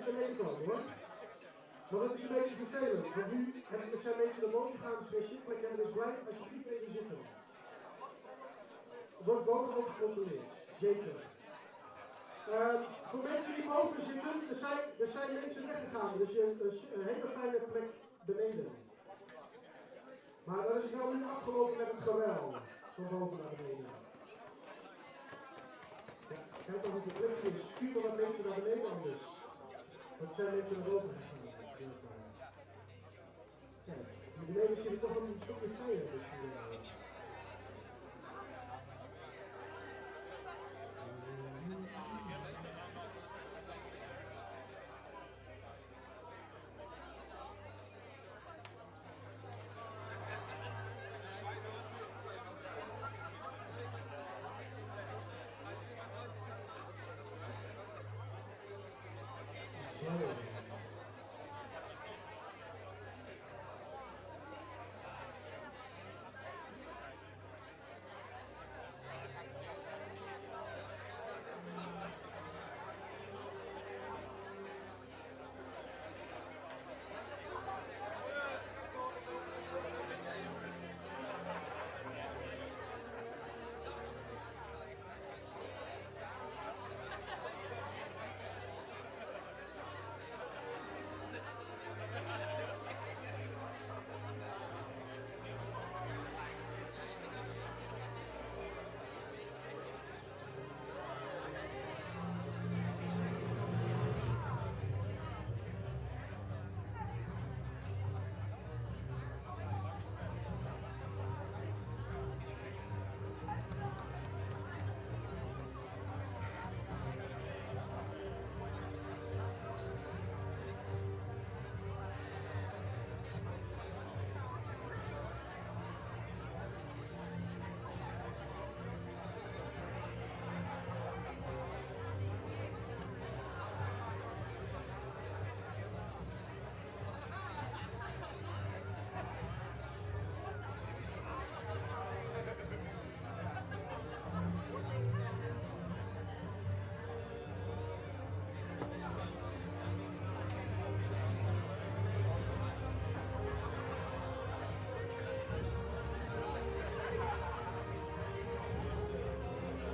even beneden komen hoor. Maar dat is een beetje vervelend, want nu zijn mensen naar boven gegaan, dus geen zitplek hebben, dus blijf alsjeblieft even zitten. Wordt boven ook gecontroleerd, zeker. Voor mensen die boven zitten, er zijn mensen weggegaan, dus je hebt een hele fijne plek beneden. Maar dat is wel nu afgelopen met het geweld, van boven naar beneden. Ja, kijk of het de plek is, stuur maar wat mensen naar beneden anders. Dat zijn mensen naar boven gegaan. Kijk, hier beneden zit toch een stukje fijner misschien.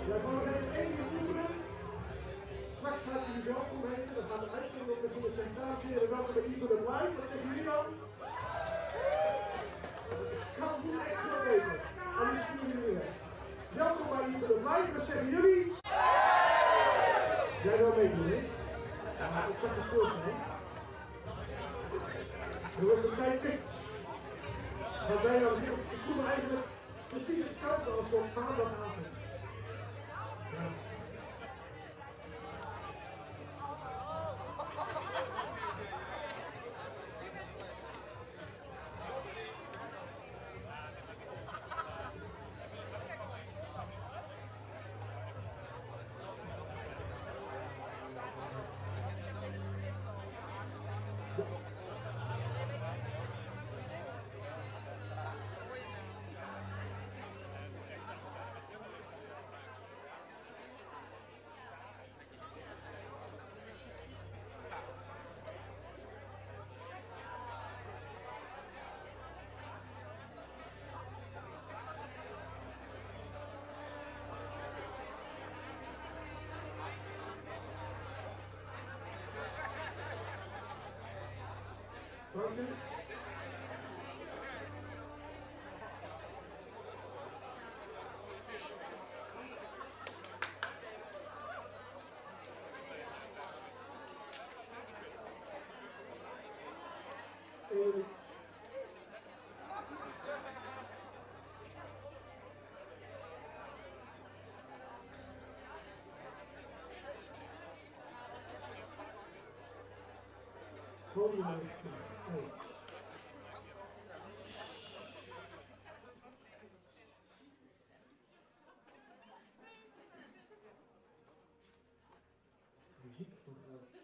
Ja, ik wil nog even één keer oefenen. Straks ga ik jullie welkom heten. Dan gaat de uitzending op beginnen. Zeg, dames en heren, welkom bij Ieperlip Live. Wat zeggen jullie dan? Het kan niet echt veel beter. Anders sturen jullie weg. Welkom bij Ieperlip Live. Wat zeggen jullie? Jij wil meedoen, hè? Ja, ik zag je stil zijn. Jongens, de tijd tikt. Gaat bijna beginnen. Ik voel me eigenlijk precies hetzelfde als op maandagavond. Ja. Dank u. Eén minuut. Podium uit. Muziek wordt uit.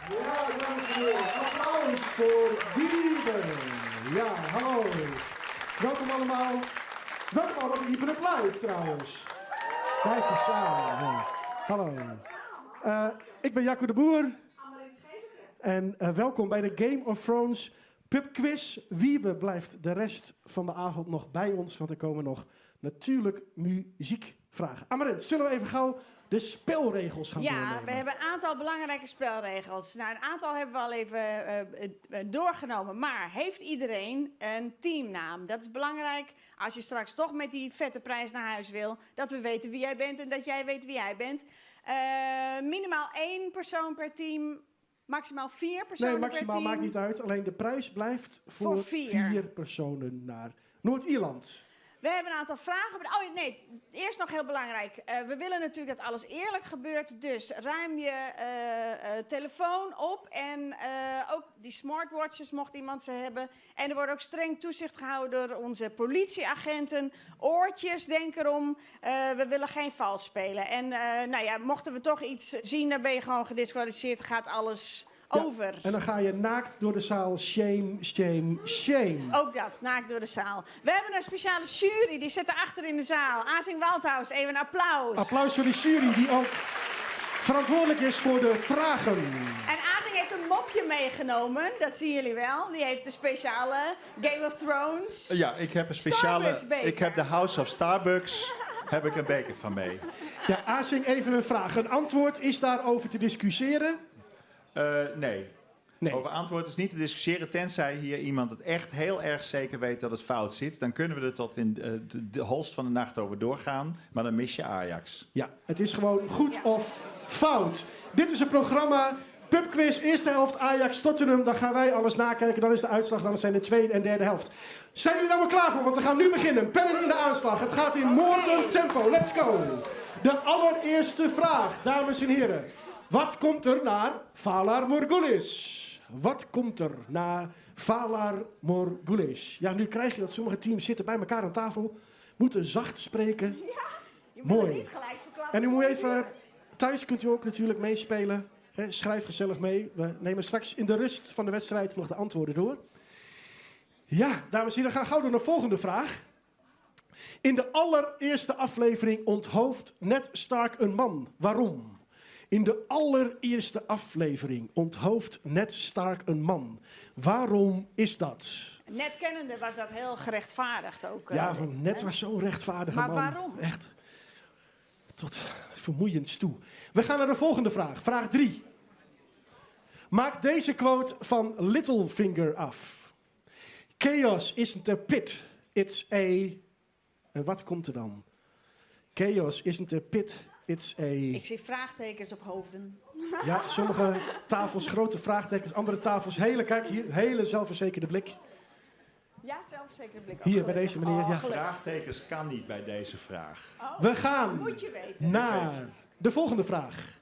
Ja, dames en heren, applaus voor Wiebe. Ja, hallo. Welkom allemaal. Welkom allemaal op Ieper Live trouwens. Kijk eens aan. Ja. Hallo. Ik ben Jacco de Boer. En welkom bij de Game of Thrones pubquiz. Wiebe blijft de rest van de avond nog bij ons, want er komen nog natuurlijk muziekvragen. Amarint, zullen we even gauw de spelregels gaan Ja, doornemen? we hebben een aantal belangrijke spelregels. Nou, een aantal hebben we al even doorgenomen. Maar heeft iedereen een teamnaam? Dat is belangrijk als je straks toch met die vette prijs naar huis wil. Dat we weten wie jij bent en dat jij weet wie jij bent. Minimaal één persoon per team. Maximaal vier personen Nee, maximaal per team. maakt niet uit. Alleen de prijs blijft voor, Voor vier. vier personen naar Noord-Ierland. We hebben een aantal vragen. Oh nee, eerst nog heel belangrijk. We willen natuurlijk dat alles eerlijk gebeurt. Dus ruim je telefoon op. En ook die smartwatches, mocht iemand ze hebben. En er wordt ook streng toezicht gehouden door onze politieagenten. Oortjes, denk erom. We willen geen vals spelen. En nou ja, mochten we toch iets zien, dan ben je gewoon gedisqualificeerd. Gaat alles Ja, over. En dan ga je naakt door de zaal. Shame, shame, shame. Ook dat, naakt door de zaal. We hebben een speciale jury, die zit achter in de zaal. Asing Waldhaus, even een applaus. Applaus voor de jury die ook verantwoordelijk is voor de vragen. En Asing heeft een mopje meegenomen, dat zien jullie wel. Die heeft de speciale Game of Thrones. Ja, ik heb een speciale. Starbucks beker. Ik heb de House of Starbucks. heb ik een beker van mee. Ja, Asing, even een vraag. Een antwoord is daarover te discussiëren? Nee. Nee. Over antwoord is niet te discussiëren, tenzij hier iemand het echt heel erg zeker weet dat het fout zit. Dan kunnen we er tot in de holst van de nacht over doorgaan, maar dan mis je Ajax. Ja, het is gewoon goed Ja. of fout. Dit is een programma, pubquiz, eerste helft Ajax Tottenham. Dan gaan wij alles nakijken, dan is de uitslag, dan zijn de tweede en derde helft. Zijn jullie er allemaal klaar voor? Want we gaan nu beginnen. Pennen in de aanslag. Het gaat in moordend tempo. Let's go. De allereerste vraag, dames en heren. Wat komt er naar Valar Morghulis? Wat komt er naar Valar Morghulis? Ja, nu krijg je dat sommige teams zitten bij elkaar aan tafel, moeten zacht spreken. Ja, je moet Mooi. het niet gelijk verklappen. En u moet even, thuis kunt u ook natuurlijk meespelen. Hè, schrijf gezellig mee. We nemen straks in de rust van de wedstrijd nog de antwoorden door. Ja, dames en heren, we gaan gauw door naar de volgende vraag. In de allereerste aflevering onthoofd Ned Stark een man. Waarom? In de allereerste aflevering onthoofd Ned Stark een man. Waarom is dat? Ned kennende was dat heel gerechtvaardigd ook. Ja, van Ned hè? was zo'n rechtvaardige Maar man. waarom? Echt. Tot vermoeiend toe. We gaan naar de volgende vraag. Vraag 3. Maak deze quote van Littlefinger af. Chaos isn't a pit, it's a... En wat komt er dan? Chaos isn't a pit, it's a... Ik zie vraagtekens op hoofden. Ja, sommige tafels grote vraagtekens, andere tafels hele, kijk hier, hele zelfverzekerde blik. Ja, zelfverzekerde blik. ook. Hier, bij deze meneer, Oh, ja. gelukkig. Vraagtekens kan niet bij deze vraag. Oh, We gaan Moet je weten. naar de volgende vraag.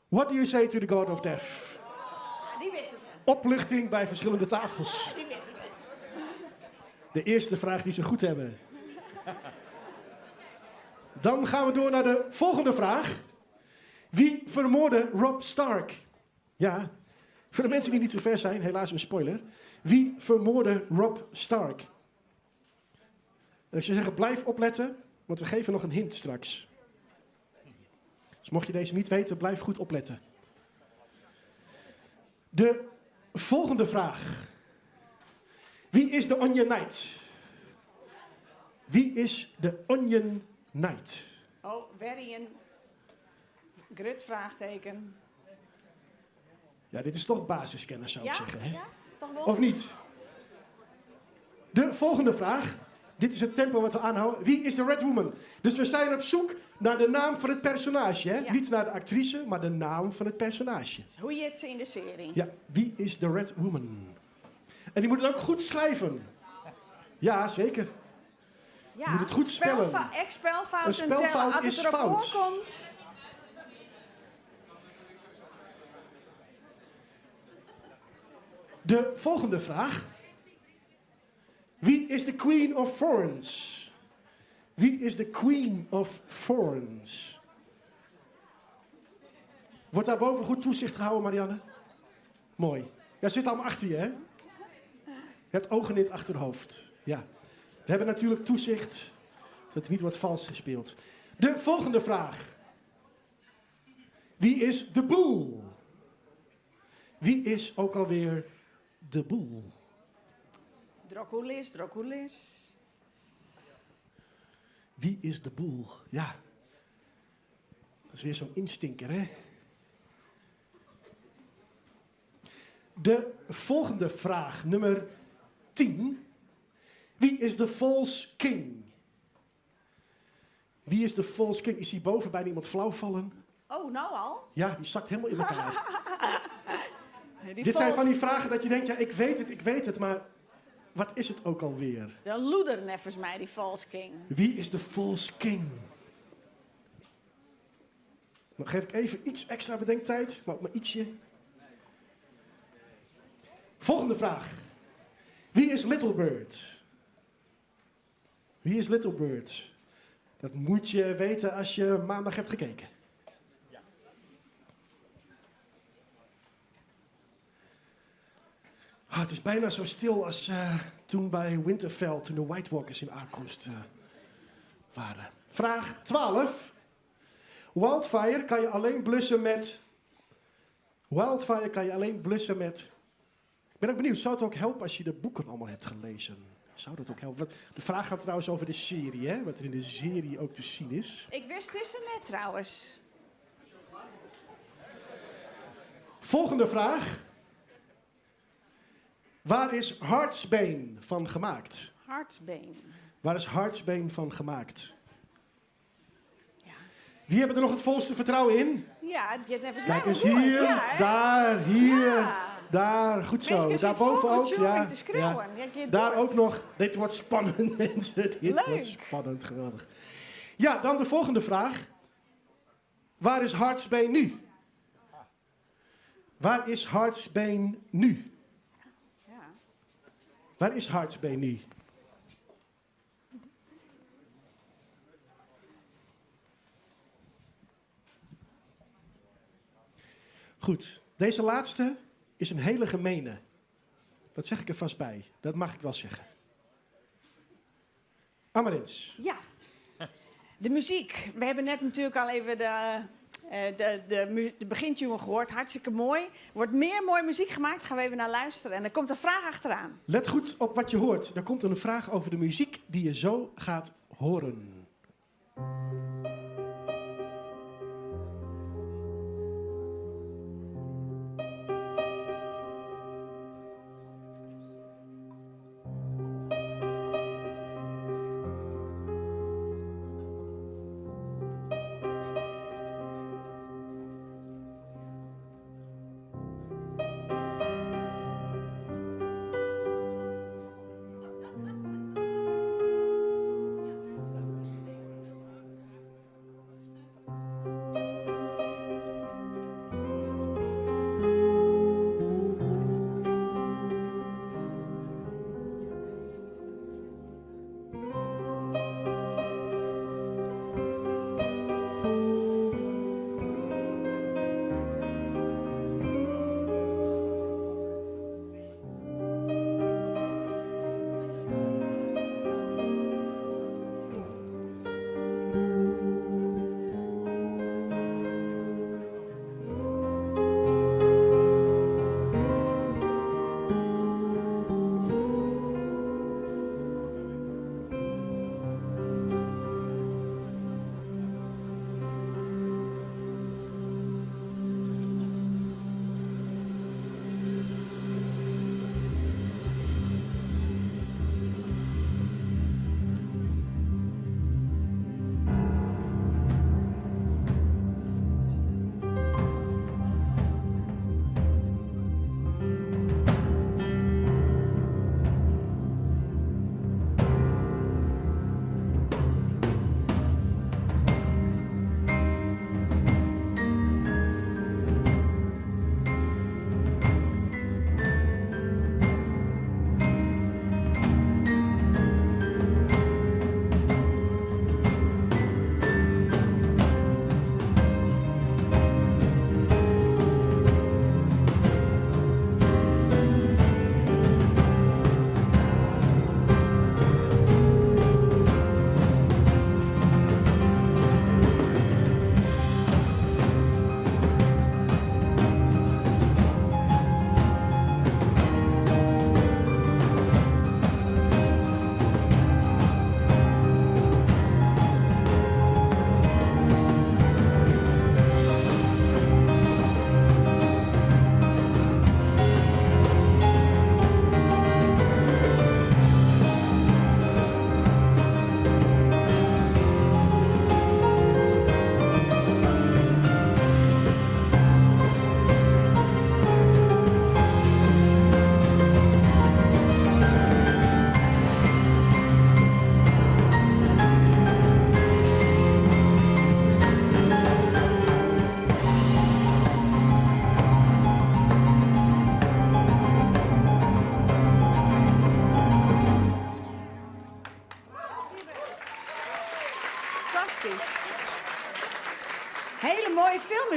What do you say to the God of Death? Ah, die weten we. Opluchting bij verschillende tafels. Die weten we. De eerste vraag die ze goed hebben. Dan gaan we door naar de volgende vraag. Wie vermoordde Robb Stark? Ja, voor de mensen die niet zo ver zijn, helaas een spoiler. Wie vermoordde Robb Stark? En ik zou zeggen, blijf opletten, want we geven nog een hint straks. Dus mocht je deze niet weten, blijf goed opletten. De volgende vraag. Wie is de Onion Knight? Wie is de Onion Knight? Oh, weer een grut vraagteken. Ja, dit is toch basiskennis, zou ik Ja? zeggen. Hè? Ja? Toch wel? Of niet? De volgende vraag. Dit is het tempo wat we aanhouden. Wie is de Red Woman? Dus we zijn op zoek naar de naam van het personage. Hè? Ja. Niet naar de actrice, maar de naam van het personage. Dus hoe heet ze in de serie? Ja, wie is de Red Woman? En die moet het ook goed schrijven. Ja, zeker. Ja. moet het goed spellen. Ex-spelfouten Een spelfout tellen. Als is het erop fout. voorkomt. De volgende vraag. Wie is de Queen of Thorns? Wie is de Queen of Thorns? Wordt daarboven goed toezicht gehouden, Marianne? Mooi. Ja, zit allemaal achter je, hè? Je hebt ogen in het achterhoofd. Ja. We hebben natuurlijk toezicht dat er niet wordt vals gespeeld. De volgende vraag. Wie is de boel? Wie is ook alweer de boel? Drokulis, Drokulis. Wie is de boel? Ja. Dat is weer zo'n instinker, hè? De volgende vraag, nummer 10. Wie is de False King? Wie is de False King? Is hier boven bijna iemand flauw vallen? Oh, nou al? Ja, die zakt helemaal in elkaar. Die Dit zijn van die vragen dat je denkt, ja, ik weet het, ik weet het, maar wat is het ook alweer? De loeder, volgens mij, die False King. Wie is de False King? Dan geef ik even iets extra bedenktijd, maar ook maar ietsje. Volgende vraag. Wie is Little Bird? Wie is Little Bird? Dat moet je weten als je maandag hebt gekeken. Ah, het is bijna zo stil als toen bij Winterfell, toen de White Walkers in aankomst waren. Vraag 12. Wildfire kan je alleen blussen met... Wildfire kan je alleen blussen met... Ik ben ook benieuwd, zou het ook helpen als je de boeken allemaal hebt gelezen? Zou dat ook helpen? Want de vraag gaat trouwens over de serie, hè? Wat er in de serie ook te zien is. Ik wist het net trouwens. Volgende vraag. Waar is Heartsbane van gemaakt? Heartsbane. Waar is Heartsbane van gemaakt? Ja. Wie hebben er nog het volste vertrouwen in? Ja, je hebt net Kijk eens hier, ja, hè? daar, hier, Ja. daar. Goed zo. Mensen Daarboven vol ook. ontsjoeming Ja, te schreeuwen. ja. Ja, je Daar doet. ook nog. Dit wordt spannend, mensen. Dit Leuk. wordt spannend, geweldig. Ja, dan de volgende vraag. Waar is Heartsbane nu? Waar is Heartsbane nu? Ja. Waar is Heartsbane nu? Goed, deze laatste is een hele gemene. Dat zeg ik er vast bij. Dat mag ik wel zeggen. Amarins. Ja. De muziek. We hebben net natuurlijk al even de begintune gehoord. Hartstikke mooi. Er wordt meer mooie muziek gemaakt. Gaan we even naar luisteren. En er komt een vraag achteraan. Let goed op wat je hoort. Er komt een vraag over de muziek die je zo gaat horen.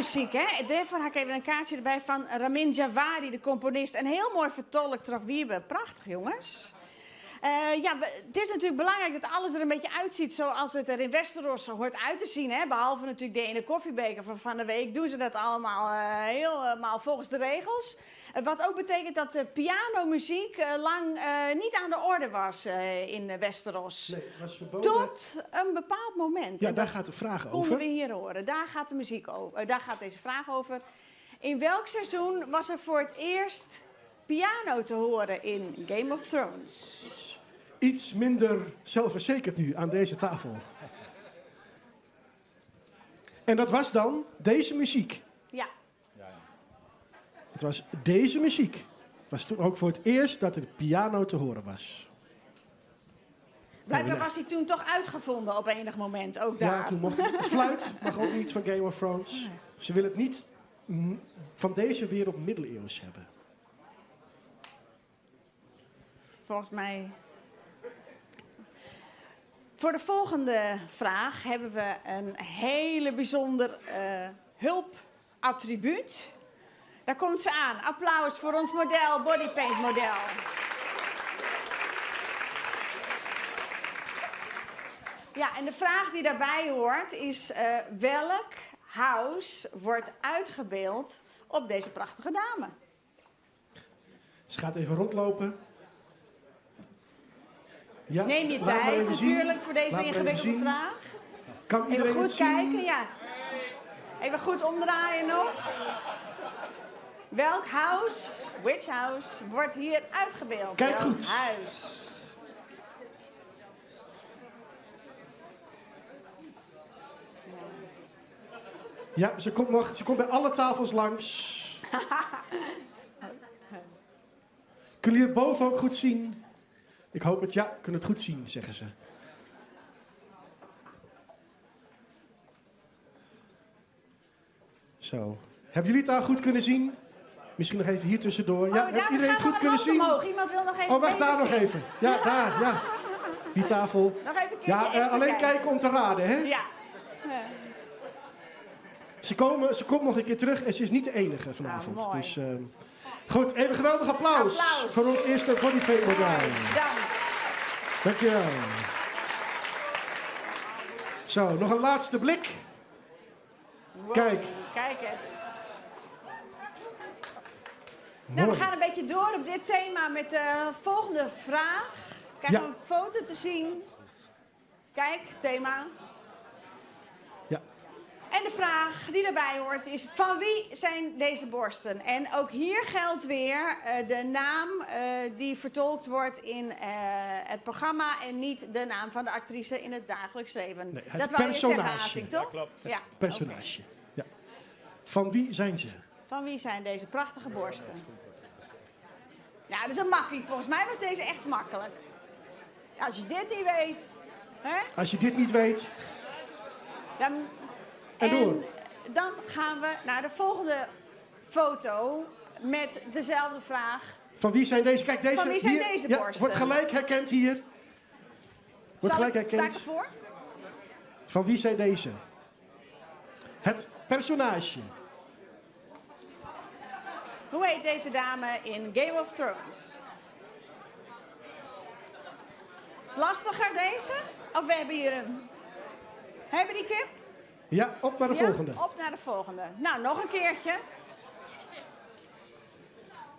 Filmmuzyk, hè? Dêrfoar ha ik even in kaartsje derby fan Ramin Djawadi, de komponist. En hiel moai fertolkt troch Wiebe. Prachtich, jonges. Ja, it is natuerlik belangryk dat alles der in beetje uitziet zoals het er in Westeros hoort uit te zien. Hè? Behalve natuurlijk de ene koffiebeker van Van de Week doen ze dat allemaal helemaal volgens de regels. Wat ook betekent dat de pianomuziek lang niet aan de orde was in Westeros. Nee, was verboden. Tot een bepaald moment. Ja, En daar dat gaat de vraag konden over. we hier horen. Daar gaat de muziek over. Daar gaat deze vraag over. In welk seizoen was er voor het eerst piano te horen in Game of Thrones? Iets minder zelfverzekerd nu aan deze tafel. En dat was dan deze muziek. Ja. Het was deze muziek. Het was toen ook voor het eerst dat er piano te horen was. Blijkbaar was hij toen toch uitgevonden op enig moment, ook daar. Ja, toen mocht het. Fluit mag ook niet van Game of Thrones. Ze willen het niet van deze wereld middeleeuws hebben. Volgens mij. Voor de volgende vraag hebben we een hele bijzonder hulpattribuut. Daar komt ze aan. Applaus voor ons model, bodypaint model. Ja, en de vraag die daarbij hoort is: welk house wordt uitgebeeld op deze prachtige dame? Ze gaat even rondlopen. Ja, Neem je laat maar tijd even zien. natuurlijk voor deze Laat maar even ingewikkelde zien. vraag. Kan Even iedereen goed het zien? kijken, ja. Even goed omdraaien nog. Welk house, which house, wordt hier uitgebeeld? Kijk Welk goed. huis? Ja, ze komt, nog, ze komt bij alle tafels langs. Kunnen jullie het boven ook goed zien? Ik hoop het, ja, kunnen het goed zien, zeggen ze. Zo. Hebben jullie het daar goed kunnen zien? Misschien nog even hier tussendoor. Ja, oh, heeft daar iedereen gaat het goed nog een kunnen hand zien? omhoog. Iemand wil nog even Oh, wacht, beter daar nog zien. even. Ja, daar, ja. Die tafel. Nog even een keertje Ja, extra alleen kijken. kijken om te raden, hè? Ja. Ze komt nog een keer terug en ze is niet de enige vanavond. Ah, mooi. Dus, goed, even geweldig applaus, Applaus. voor ons eerste bodypaint model. Dank. Dankjewel. Zo, nog een laatste blik. Wow, Kijk. Kijk eens. Nou, we Mooi. gaan een beetje door op dit thema met de volgende vraag. Ik krijg Ja. een foto te zien. Kijk, thema. Ja. En de vraag die daarbij hoort is: van wie zijn deze borsten? En ook hier geldt weer de naam die vertolkt wordt in het programma en niet de naam van de actrice in het dagelijks leven. Nee, het Dat wou je zeggen, personage. Ating, toch? Ja, klopt. Ja, Het personage. Ja. Van wie zijn ze? oké. Van wie zijn deze prachtige borsten? Ja, dat is een makkie. Volgens mij was deze echt makkelijk. Als je dit niet weet, hè? Als je dit niet weet, Dan, En door. dan gaan we naar de volgende foto met dezelfde vraag. van wie zijn deze? Kijk, deze Van wie zijn hier, deze ja, borsten? Wordt gelijk herkend hier. Wordt Zal gelijk ik, sta ik herkend. ervoor? Van wie zijn deze? Het personage. Hoe heet deze dame in Game of Thrones? Is lastiger deze? Of we hebben hier een... Hebben die kip? Ja, op naar de Ja, volgende. op naar de volgende. Nou, nog een keertje.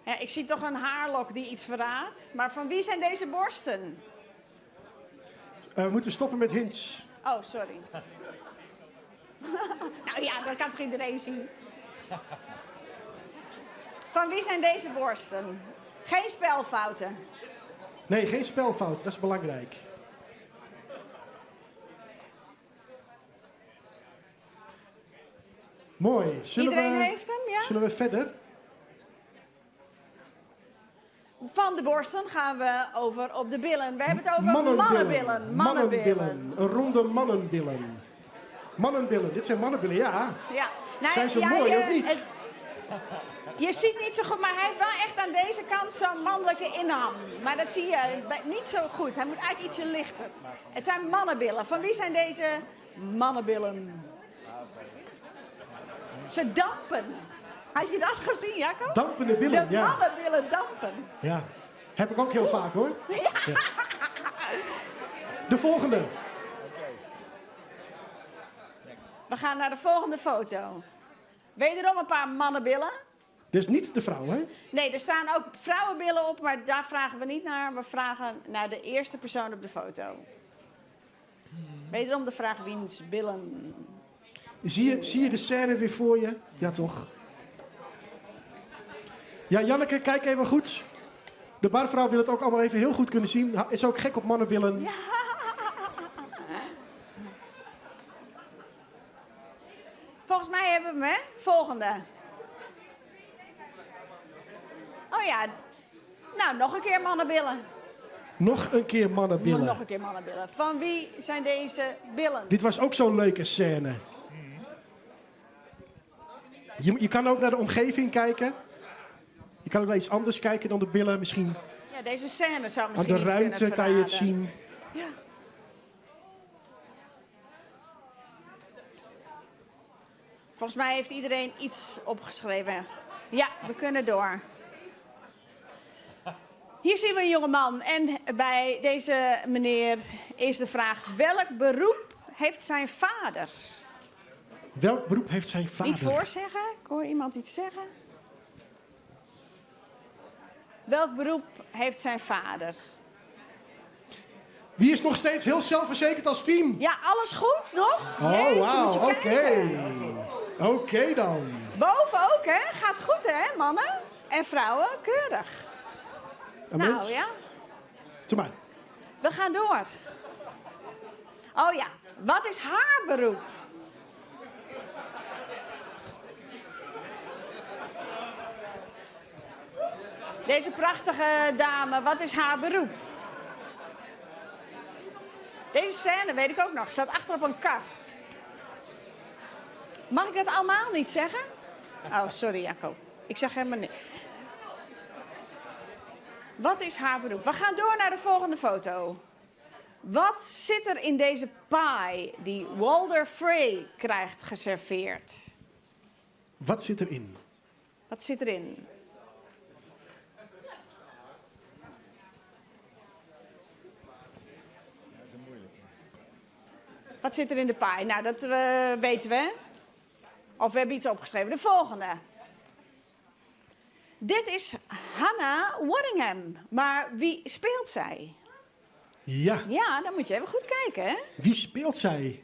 Ja, ik zie toch een haarlok die iets verraadt. Maar van wie zijn deze borsten? We moeten stoppen met hints. Oh, sorry. Nou ja, dat kan toch iedereen zien? Van wie zijn deze borsten? Geen spelfouten. Nee, geen spelfout. Dat is belangrijk. Mooi. Zullen Iedereen we, heeft hem, ja? Zullen we verder? Van de borsten gaan we over op de billen. We hebben het over mannenbillen. Mannenbillen. Mannenbillen. Een ronde mannenbillen. Mannenbillen. Dit zijn mannenbillen, ja. Ja. Nou, Zijn ze ja, mooi je, of niet? Je ziet niet zo goed, maar hij heeft wel echt aan deze kant zo'n mannelijke inham. Maar dat zie je niet zo goed. Hij moet eigenlijk ietsje lichter. Het zijn mannenbillen. Van wie zijn deze mannenbillen? Ze dampen. Had je dat gezien, Jacco? Dampende billen, De ja. mannenbillen dampen. Ja, heb ik ook heel vaak hoor. Ja. De volgende. We gaan naar de volgende foto. Wederom een paar mannenbillen. Dus niet de vrouw, hè? Nee, er staan ook vrouwenbillen op, maar daar vragen we niet naar. We vragen naar de eerste persoon op de foto. Wederom de vraag wiens billen. Zie je de scène weer voor je? Ja, toch? Ja, Janneke, kijk even goed. De barvrouw wil het ook allemaal even heel goed kunnen zien. Is ook gek op mannenbillen. Ja. Volgens mij hebben we hem, hè? Volgende. Oh ja. Nou, nog een keer mannenbillen. Nog een keer mannenbillen. Nog een keer mannenbillen. Van wie zijn deze billen? Dit was ook zo'n leuke scène. Je kan ook naar de omgeving kijken. Je kan ook naar iets anders kijken dan de billen. Misschien Ja, deze scène zou aan misschien de iets ruimte kunnen kan je het verraden. zien. Ja. Volgens mij heeft iedereen iets opgeschreven. Ja, we kunnen door. Hier zien we een jongeman en bij deze meneer is de vraag: welk beroep heeft zijn vader? Welk beroep heeft zijn vader? Niet voorzeggen? Ik hoor iemand iets zeggen. Welk beroep heeft zijn vader? Wie is nog steeds heel zelfverzekerd als team? Ja, alles goed nog? Oh, Jeetje, wauw, moet je oké. kijken. Oké dan. Boven ook, hè? Gaat goed, hè, mannen? En vrouwen, keurig. Een nou mens? ja, Doe maar. we gaan door. Oh ja, wat is haar beroep? Deze prachtige dame, wat is haar beroep? Deze scène weet ik ook nog. Zat achter op een kar. Mag ik dat allemaal niet zeggen? Oh, sorry Jacob. Ik zeg helemaal niks. Wat is haar beroep? We gaan door naar de volgende foto. Wat zit er in deze pie die Walder Frey krijgt geserveerd? Wat zit erin? Wat zit erin? Wat zit er in de pie? Nou, dat weten we. Of we hebben iets opgeschreven. De volgende. Dit is Hannah Waddingham. Maar wie speelt zij? Ja. Ja, dan moet je even goed kijken, hè? Wie speelt zij?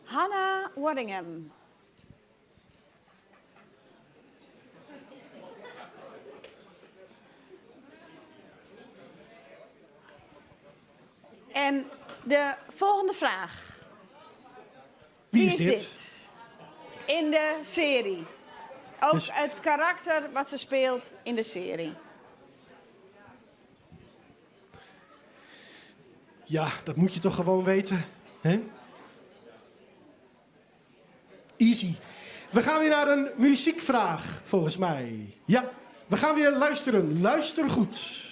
Hannah Waddingham. En de volgende vraag. Wie, Wie is dit? dit? In de serie. Ook Dus- het karakter wat ze speelt in de serie. Ja, dat moet je toch gewoon weten. Hè? Easy. We gaan weer naar een muziekvraag, volgens mij. Ja, we gaan weer luisteren. Luister goed.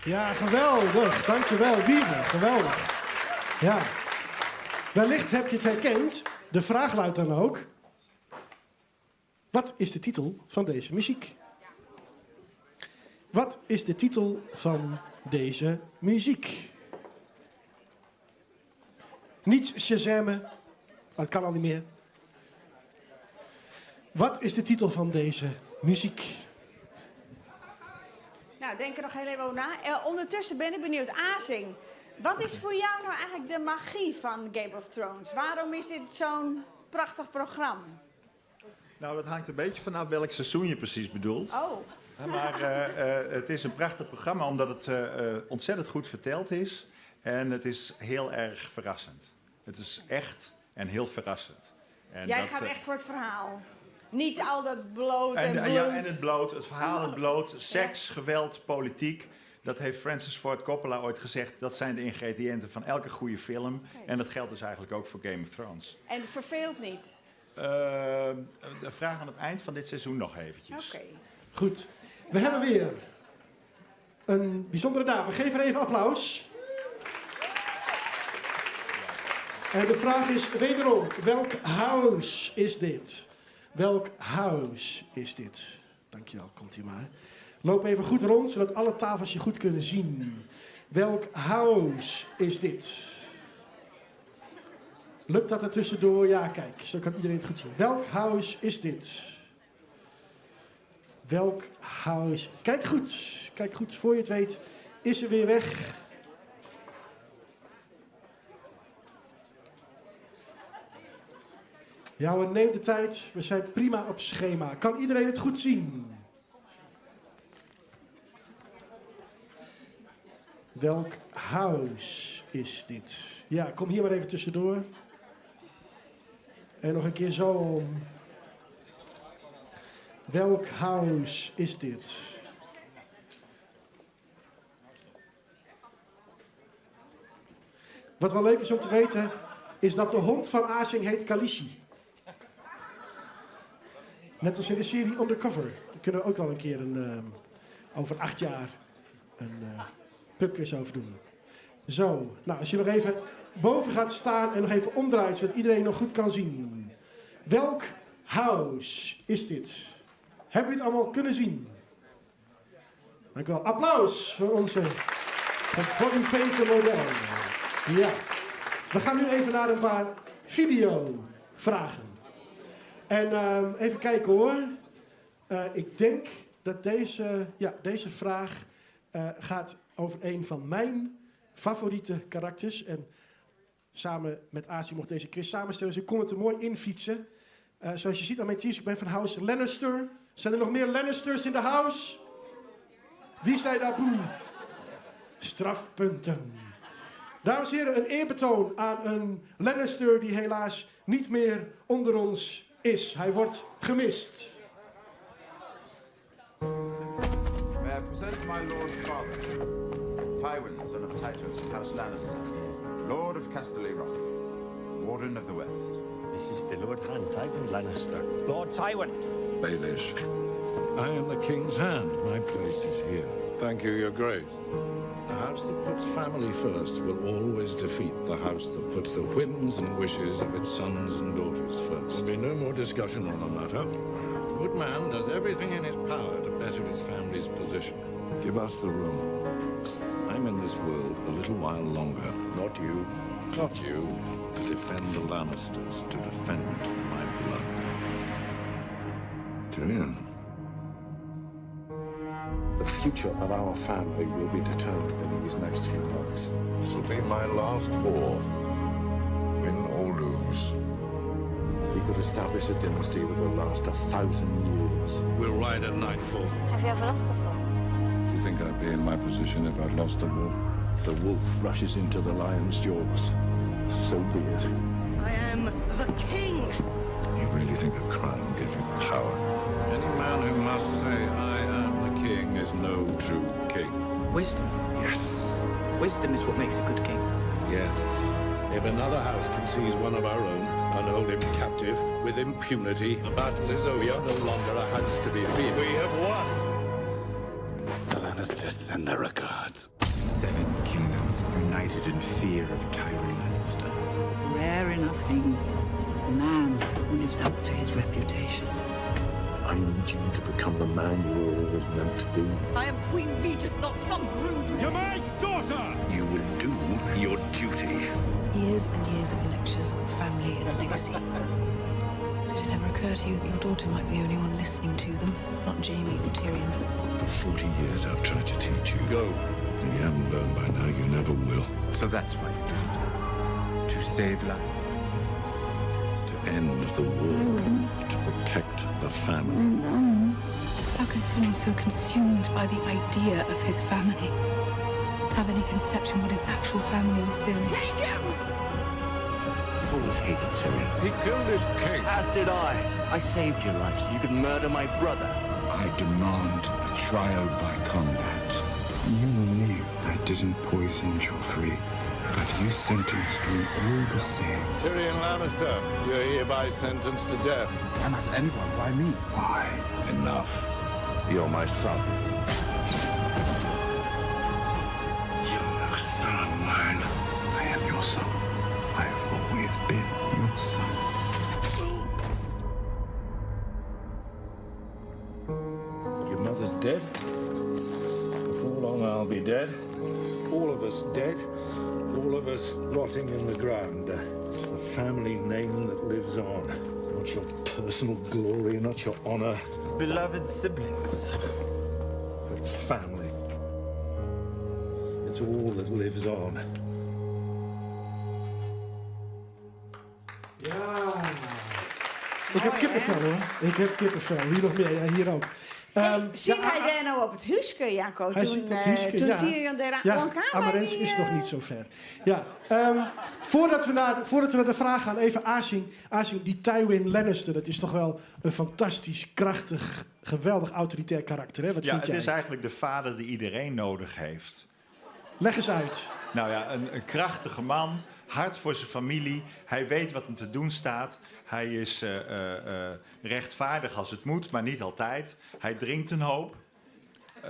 Ja, geweldig. Dankjewel, Wiebe. Geweldig. Ja. Wellicht heb je het herkend. De vraag luidt dan ook... Wat is de titel van deze muziek? Wat is de titel van deze muziek? Niet shazammen. Dat kan al niet meer. Wat is de titel van deze muziek? Nou, denk er nog heel even over na. Ondertussen ben ik benieuwd. Asing, wat is voor jou nou eigenlijk de magie van Game of Thrones? Waarom is dit zo'n prachtig programma? Nou, dat hangt een beetje vanaf welk seizoen je precies bedoelt. Oh. Maar het is een prachtig programma omdat het ontzettend goed verteld is. En het is heel erg verrassend. Het is echt en heel verrassend. En Jij dat, gaat echt voor het verhaal. Niet al dat bloot en En, ja, bloed. en het bloot, het verhaal, het bloot, seks, geweld, politiek. Dat heeft Francis Ford Coppola ooit gezegd. Dat zijn de ingrediënten van elke goede film. En dat geldt dus eigenlijk ook voor Game of Thrones. En het verveelt niet? De vraag aan het eind van dit seizoen nog eventjes. Oké. Goed. We hebben weer een bijzondere dame. Geef haar even applaus. En de vraag is wederom, welk house is dit? Welk house is dit? Dankjewel, komt ie maar. Loop even goed rond, zodat alle tafels je goed kunnen zien. Welk house is dit? Lukt dat er tussendoor? Ja, kijk, zo kan iedereen het goed zien. Welk house is dit? Welk house? Kijk goed, kijk goed, voor je het weet is ze weer weg. Ja, we nemen de tijd. We zijn prima op schema. Kan iedereen het goed zien? Welk house is dit? Ja, kom hier maar even tussendoor. En nog een keer zo om. Welk house is dit? Wat wel leuk is om te weten, is dat de hond van Asing heet Khaleesi. Net als in de serie Undercover. Daar kunnen we ook wel een keer over 8 jaar een pubquiz over doen. Zo, als je nog even boven gaat staan en nog even omdraait, zodat iedereen nog goed kan zien. Welk house is dit? Hebben jullie het allemaal kunnen zien? Dank u wel. Applaus voor onze bodypainter model. Ja. We gaan nu even naar een paar videovragen. En even kijken hoor. Ik denk dat deze vraag gaat over een van mijn favoriete karakters. En samen met Azie mocht deze quiz samenstellen. Dus ik kon het er mooi in fietsen. Zoals je ziet aan mijn t-shirt, ik ben van House Lannister. Zijn er nog meer Lannisters in de house? Wie zei daar boe? Strafpunten. Dames en heren, een eerbetoon aan een Lannister die helaas niet meer onder ons is. Hij wordt gemist. May I present my lord father, Tywin, son of Tytos of House Lannister, Lord of Casterly Rock, Warden of the West. This is the Lord Hand, Tywin Lannister. Lord Tywin. Baelish. I am the king's hand. My place is here. Thank you, your grace. The house that puts family first will always defeat the house that puts the whims and wishes of its sons and daughters first. There'll be no more discussion on the matter. A good man does everything in his power to better his family's position. Give us the room. I'm in this world a little while longer. Not you, not you. To defend the Lannisters, to defend my blood. Tyrion. The future of our family will be determined in these next few months. This will be my last war, win or lose. We could establish a dynasty that will last 1,000 years. We'll ride at nightfall. Have you ever lost before? Do you think I'd be in my position if I'd lost a war? The wolf rushes into the lion's jaws. So be it. I am the king. You really think a crown gives you power? Any man who must say I am the king is no true king. Wisdom. Yes. Wisdom is what makes a good king. Yes. If another house can seize one of our own and hold him captive with impunity, the battle is over. We are no longer a house to be feared. We have won. The Lannisters send their regards. Seven kingdoms united in fear of Tywin Lannister. Rare enough thing. A man who lives up to his reputation. I need you to become the man you were always meant to be. I am Queen Regent, not some brood. You're my daughter! You will do your duty. Years and years of lectures on family and legacy. Did it ever occur to you that your daughter might be the only one listening to them, not Jaime or Tyrion? For 40 years I've tried to teach you. Go. If you haven't learned by now, you never will. So that's why you did it. To save lives. To end the war. To protect the family. How can someone so consumed by the idea of his family have any conception what his actual family was doing? Take him! I've always hated Tyrion. He killed his king. As did I. I saved your life so you could murder my brother. I demand a trial by combat. You knew I didn't poison Joffrey, but you sentenced me all the same. Tyrion Lannister, you're hereby sentenced to death. And not anyone, why me? Why? Enough. You're my son. You're no son of mine. I am your son. I have always been your son. Your mother's dead. Before long, I'll be dead. All of us dead. All of us rotting in the ground. It's the family name that lives on. Not your personal glory, not your honor, Beloved siblings. but family. It's all that lives on. Ja. Ik heb kippenvel hoor. Ik heb kippenvel. Hier nog meer, ja, hier ook. Zit ja, hij daar nou op het huiske, Jacco? Hij toen, zit op het huiske, toen ja. Tyrion daar Ja, aankwam bij Amarens die, is nog niet zo ver. Ja, voordat we naar de vraag gaan, even Asing. Asing, die Tywin Lannister, dat is toch wel een fantastisch, krachtig, geweldig autoritair karakter, hè? Wat Ja, vind het jij? is eigenlijk de vader die iedereen nodig heeft. Leg eens uit. Nou ja, een krachtige man, hard voor zijn familie. Hij weet wat hem te doen staat. Hij is rechtvaardig als het moet, maar niet altijd. Hij drinkt een hoop.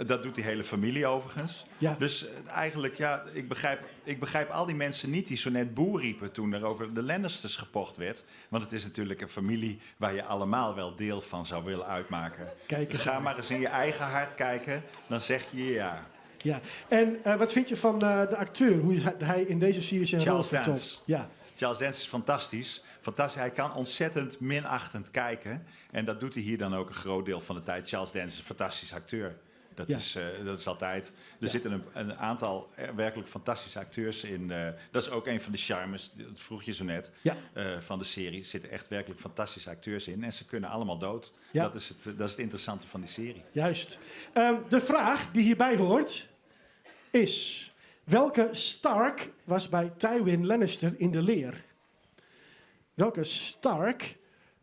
Dat doet die hele familie overigens. Ja. Dus eigenlijk, ja, ik begrijp al die mensen niet die zo net boe riepen toen er over de Lannisters gepocht werd. Want het is natuurlijk een familie waar je allemaal wel deel van zou willen uitmaken. Kijk eens Ga aan. maar eens in je eigen hart kijken, dan zeg je ja. Ja. En wat vind je van de acteur, hoe hij in deze serie zijn rol Charles vertolkt? Dance. Ja. Charles Dance is fantastisch. Fantastisch. Hij kan ontzettend minachtend kijken. En dat doet hij hier dan ook een groot deel van de tijd. Charles Dance is een fantastisch acteur. Dat is altijd. Er zitten een aantal werkelijk fantastische acteurs in. Dat is ook een van de charmes, dat vroeg je zo net, van de serie. Er zitten echt werkelijk fantastische acteurs in. En ze kunnen allemaal dood. Dat is het interessante van die serie. Juist. De vraag die hierbij hoort is... Welke Stark was bij Tywin Lannister in de leer? Welke Stark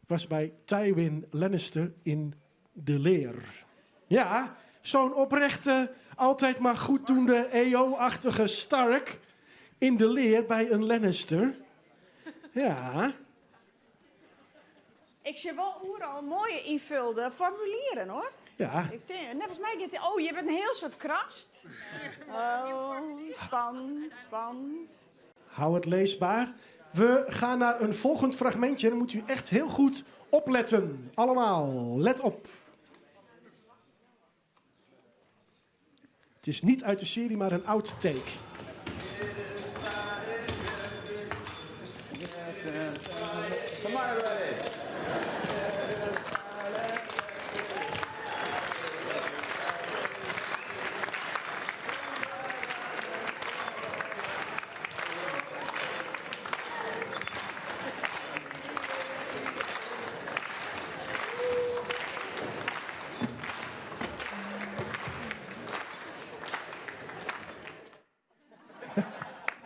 was bij Tywin Lannister in de leer? Ja, zo'n oprechte, altijd maar goeddoende, EO-achtige Stark in de leer bij een Lannister. Ja. Ik zie wel al mooie invulde formulieren, hoor. Ja. Ik denk, net volgens mij gaat die-, oh, je hebt een heel soort krast. Oh, spannend, spannend. Hou het leesbaar. We gaan naar een volgend fragmentje. Dan moet u echt heel goed opletten. Allemaal, let op. Het is niet uit de serie, maar een outtake. Come on, everybody.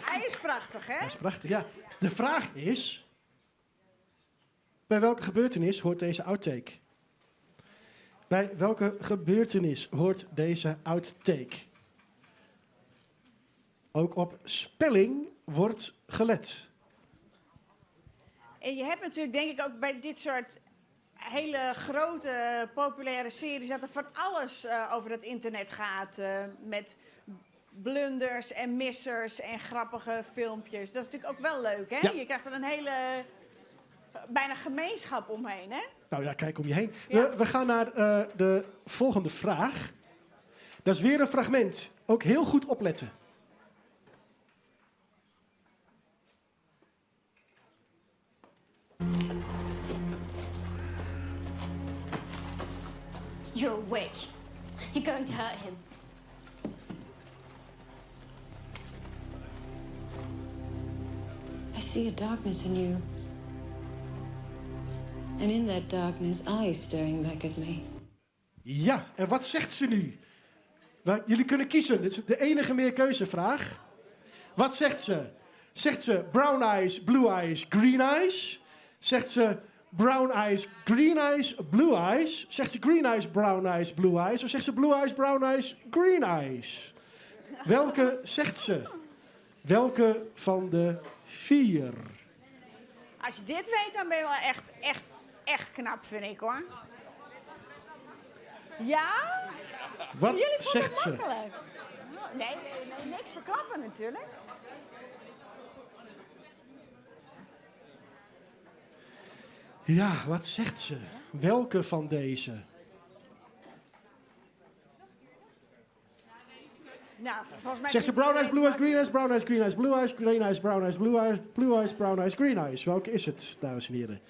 Hij is prachtig, hè? Hij is prachtig, ja. De vraag is... Bij welke gebeurtenis hoort deze outtake? Bij welke gebeurtenis hoort deze outtake? Ook op spelling wordt gelet. En je hebt natuurlijk, denk ik, ook bij dit soort hele grote, populaire series... dat er van alles over het internet gaat met blunders en missers en grappige filmpjes. Dat is natuurlijk ook wel leuk, hè? Ja. Je krijgt er een hele bijna gemeenschap omheen, hè? Nou ja, kijk om je heen. We gaan naar de volgende vraag. Dat is weer een fragment. Ook heel goed opletten. You're a witch. You're going to hurt him. I see a darkness in you. And in that darkness, eyes staring back at me. Ja, en wat zegt ze nu? Nou, jullie kunnen kiezen. Dit is de enige meerkeuzevraag. Wat zegt ze? Zegt ze brown eyes, blue eyes, green eyes? Zegt ze brown eyes, green eyes, blue eyes? Zegt ze green eyes, brown eyes, blue eyes? Of zegt ze blue eyes, brown eyes, green eyes? Welke zegt ze? Welke van de vier? Als je dit weet, dan ben je wel echt, echt, echt knap, vind ik, hoor. Ja? Wat Jullie vonden zegt het ze? makkelijk. Nee, nee, nee, niks verklappen natuurlijk. Ja, wat zegt ze? Welke van deze? Nou, volgens mij... Zegt ze brown eyes, blue eyes, green eyes, brown eyes, green eyes, blue eyes, green eyes, brown eyes, blue eyes, blue eyes, brown eyes, green eyes. Welke is het, dames en heren?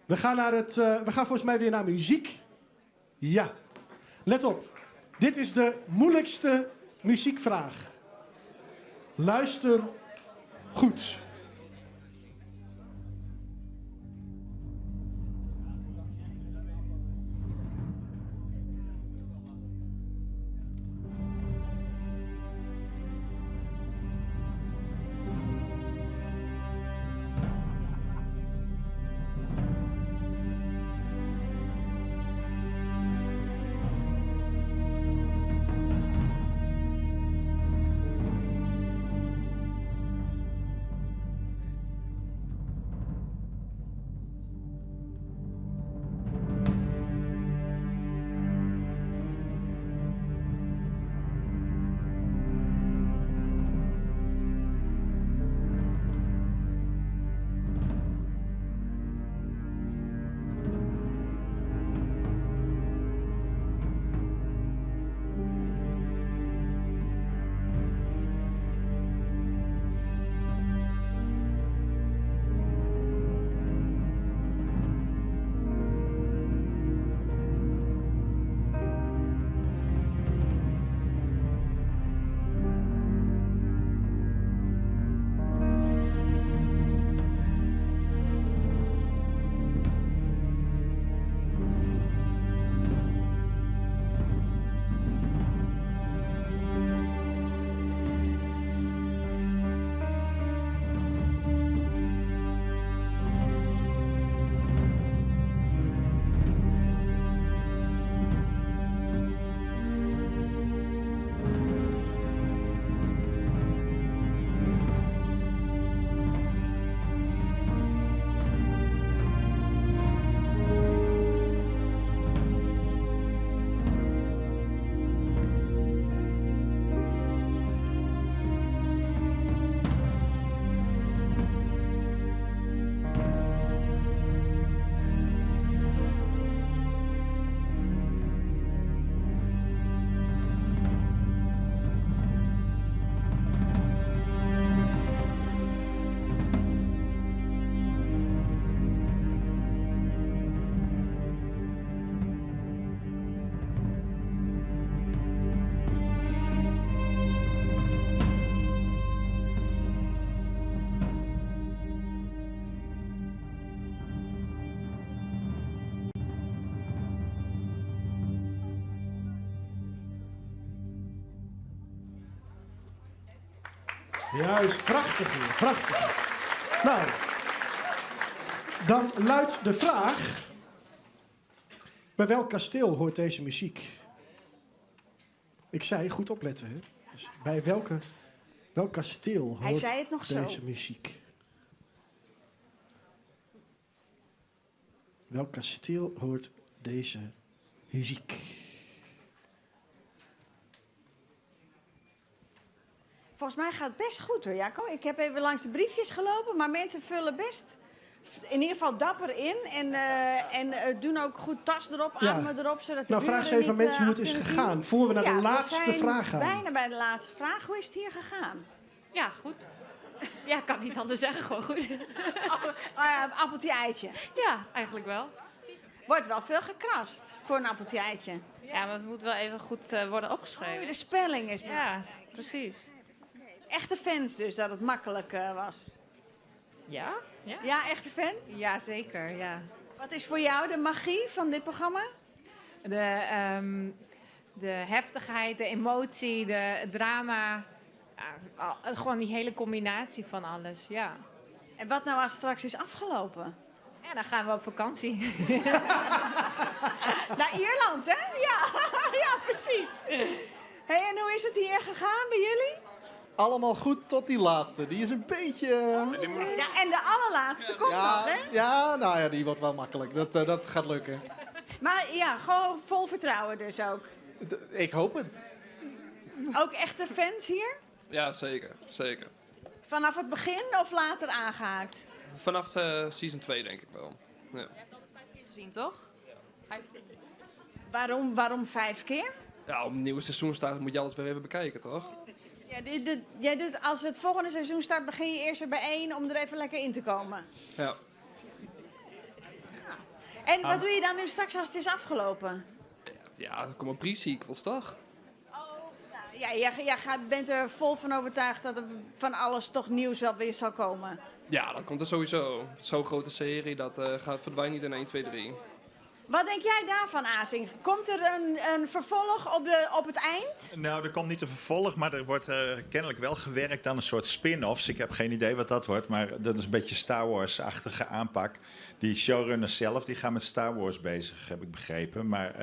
We gaan volgens mij weer naar muziek. Ja. Let op. Dit is de moeilijkste muziekvraag. Luister goed. Juist, prachtig weer, prachtig. Nou, dan luidt de vraag... Bij welk kasteel hoort deze muziek? Ik zei, goed opletten, hè? Dus bij welk kasteel Hij hoort zei het nog zo. deze muziek? Welk kasteel hoort deze muziek? Volgens mij gaat het best goed hoor, Jacco. Ik heb even langs de briefjes gelopen, maar mensen vullen best in ieder geval dapper in. En, en doen ook goed tas erop, Ja. armen erop, zodat de Nou, vraag eens buren even aan niet, mensen hoe af het is kunnen gegaan, zien. voor we naar de Ja, laatste zijn vraag gaan. bijna bij de laatste vraag. Hoe is het hier gegaan? Ja, goed. Ja, ik kan niet anders zeggen, gewoon goed. Oh ja, appeltje eitje. Ja, eigenlijk wel. Wordt wel veel gekrast voor een appeltje eitje. Ja, maar het moet wel even goed worden opgeschreven. Oh, de spelling is Ja, precies. Echte fans dus, dat het makkelijk was. Ja? Ja? Ja, echte fan? Ja, zeker, ja. Wat is voor jou de magie van dit programma? De heftigheid, de emotie, het drama. Ja, gewoon die hele combinatie van alles, ja. En wat nou als het straks is afgelopen? Ja, dan gaan we op vakantie. Naar Ierland, hè? Ja, ja precies. Hey, en hoe is het hier gegaan bij jullie? Allemaal goed tot die laatste. Die is een beetje... Ja, en de allerlaatste komt ja, nog, hè? Ja, nou ja, die wordt wel makkelijk. Dat gaat lukken. Maar ja, gewoon vol vertrouwen dus ook. Ik hoop het. Ook echte fans hier? Ja, zeker. Zeker. Vanaf het begin of later aangehaakt? Vanaf season 2 denk ik wel. Ja. Gezien, toch? Waarom 5 keer? Ja, om een nieuwe seizoen staat moet je alles weer even bekijken, toch? Ja, jij doet, als het volgende seizoen start, begin je eerst weer bij 1 om er even lekker in te komen. Ja. En wat doe je dan nu straks als het is afgelopen? Ja, er komt een pre-sequels, toch? Ja, jij bent er vol van overtuigd dat er van alles toch nieuws wel weer zal komen. Ja, dat komt er sowieso. Zo'n grote serie, dat verdwijnt niet in 1, 2, 3. Wat denk jij daarvan, Asing? Komt er een vervolg op het eind? Nou, er komt niet een vervolg, maar er wordt kennelijk wel gewerkt aan een soort spin-offs. Ik heb geen idee wat dat wordt, maar dat is een beetje Star Wars-achtige aanpak. Die showrunners zelf, die gaan met Star Wars bezig, heb ik begrepen. Maar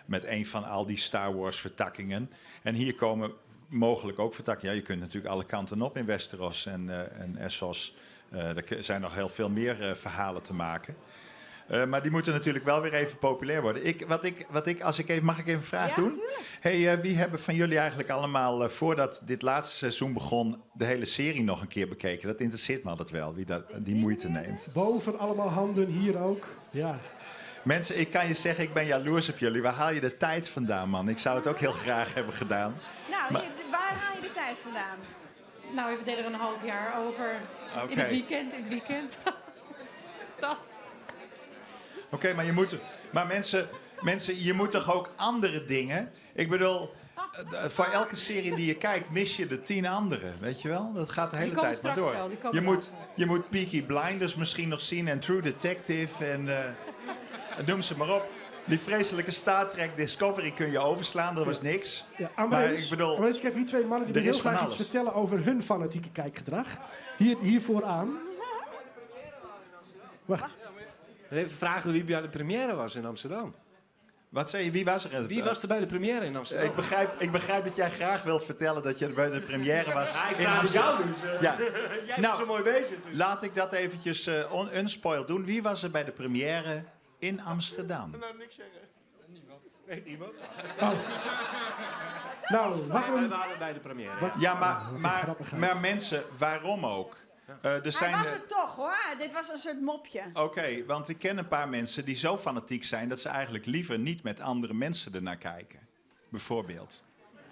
met een van al die Star Wars vertakkingen. En hier komen mogelijk ook vertakkingen. Ja, je kunt natuurlijk alle kanten op in Westeros en Essos. Er zijn nog heel veel meer verhalen te maken. Maar die moeten natuurlijk wel weer even populair worden. Ik, wat ik, wat ik, als ik even, mag ik even een vraag Ja, doen? tuurlijk. Hey, wie hebben van jullie eigenlijk allemaal, voordat dit laatste seizoen begon, de hele serie nog een keer bekeken? Dat interesseert me altijd wel, wie die moeite neemt. Boven allemaal handen, hier ook. Ja. Mensen, ik kan je zeggen, ik ben jaloers op jullie. Waar haal je de tijd vandaan, man? Ik zou het ook heel graag hebben gedaan. Nou, Maar waar haal je de tijd vandaan? Nou, we deden er een half jaar over. In het weekend, in het weekend. Dat. Oké, maar je moet, maar mensen, mensen, je moet toch ook andere dingen? Ik bedoel, voor elke serie die je kijkt, mis je de 10 andere, weet je wel? Dat gaat de Die hele komen tijd maar straks door. wel, die komen Je moet Peaky Blinders misschien nog zien en True Detective en noem ze maar op. Die vreselijke Star Trek Discovery kun je overslaan, dat was niks. Ja, Maar Amarins, ik bedoel, Amarins, ik heb hier 2 mannen die er willen is heel van graag iets alles. vertellen over hun fanatieke kijkgedrag. Hier vooraan. Wacht. Even vragen wie bij de première was in Amsterdam. Wat zei je? Wie was er? Wie was er bij de première in Amsterdam? Ik begrijp dat jij graag wilt vertellen dat je bij de première was Ja, ik in vraag het Amsterdam. jou dus. Ja. Jij bent zo mooi bezig. Dus. Laat ik dat eventjes unspoiled doen. Wie was er bij de première in Amsterdam? Nou, niks zeggen. Niemand. Nee, niemand. Oh. Nou, wat Wij een waren bij de première. Wat Ja, wat een grappigheid. maar mensen, waarom ook? Er Hij zijn, was het toch, hoor. Dit was een soort mopje. Oké, want ik ken een paar mensen die zo fanatiek zijn dat ze eigenlijk liever niet met andere mensen ernaar kijken. Bijvoorbeeld.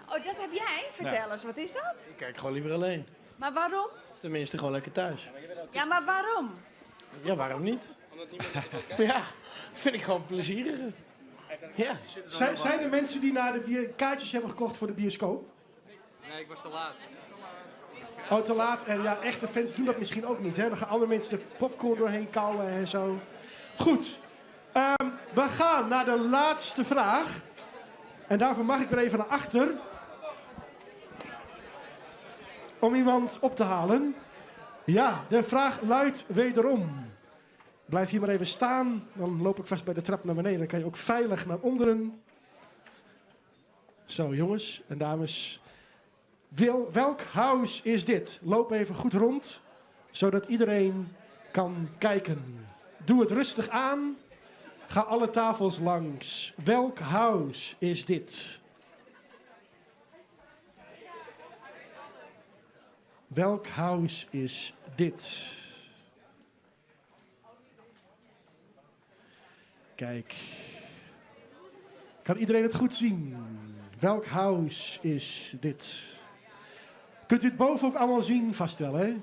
Oh, dat heb jij? Vertel Ja. eens, wat is dat? Ik kijk gewoon liever alleen. Maar waarom? Of tenminste, gewoon lekker thuis. Ja, maar waarom? Ja, waarom niet? Ja, vind ik gewoon plezieriger. Ja. Zijn er mensen die naar de kaartjes hebben gekocht voor de bioscoop? Nee, ik was te laat. Oh, te laat. En ja, echte fans doen dat misschien ook niet. Hè? Dan gaan andere mensen de popcorn doorheen kauwen en zo. Goed. We gaan naar de laatste vraag. En daarvoor mag ik weer even naar achter. Om iemand op te halen. Ja, de vraag luidt wederom. Blijf hier maar even staan. Dan loop ik vast bij de trap naar beneden. Dan kan je ook veilig naar onderen. Zo, jongens en dames. Welk huis is dit? Loop even goed rond, zodat iedereen kan kijken. Doe het rustig aan. Ga alle tafels langs. Welk huis is dit? Welk house is dit? Kijk. Kan iedereen het goed zien? Welk house is dit? Kunt u het boven ook allemaal zien? Vast wel, hè?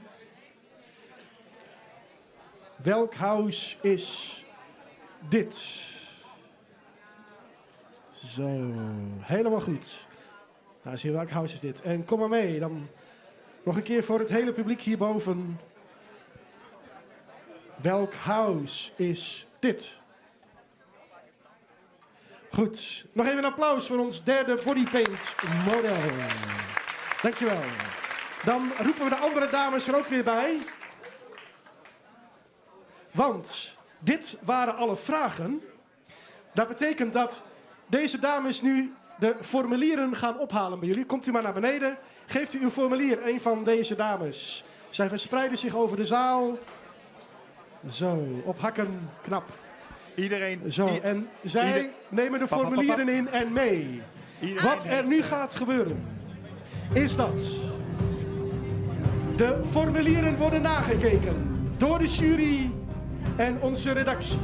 Welk house is dit? Zo, helemaal goed. Nou, zie je welk house is dit? En kom maar mee, dan nog een keer voor het hele publiek hierboven. Welk house is dit? Goed, nog even een applaus voor ons derde bodypaint model. Dankjewel. Dan roepen we de andere dames er ook weer bij. Want dit waren alle vragen. Dat betekent dat deze dames nu de formulieren gaan ophalen bij jullie. Komt u maar naar beneden. Geeft u uw formulier, een van deze dames. Zij verspreiden zich over de zaal. Zo, op hakken, knap. Iedereen. Zo, en zij nemen de Pap, pap, pap, formulieren pap. in en mee. Iedereen Wat er nu gaat gebeuren, is dat de formulieren worden nagekeken door de jury en onze redactie.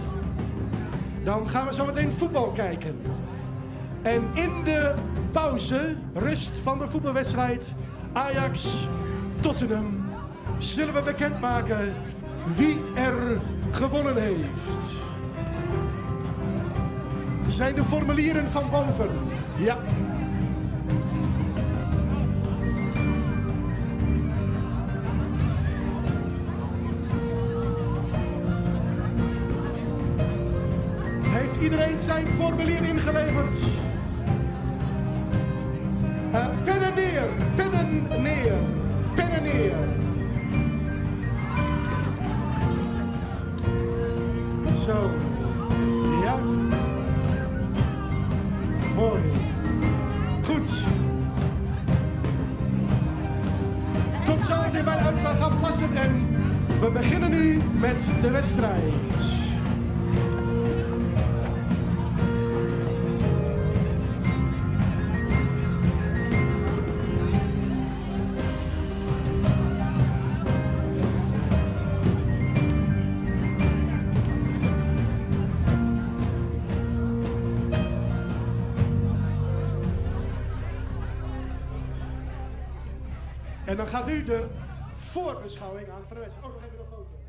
Dan gaan we zo meteen voetbal kijken. En in de pauze, rust van de voetbalwedstrijd Ajax-Tottenham, zullen we bekendmaken wie er gewonnen heeft. Zijn de formulieren van boven? Ja. Heeft iedereen zijn formulier ingeleverd? Pennen neer, pennen neer, pennen neer. Zo, ja. Mooi. Goed. Tot zometeen bij de uitslag gaan plassen en we beginnen nu met de wedstrijd. En dan gaat nu de voorbeschouwing aan van de wedstrijd. Oh, nog even een foto.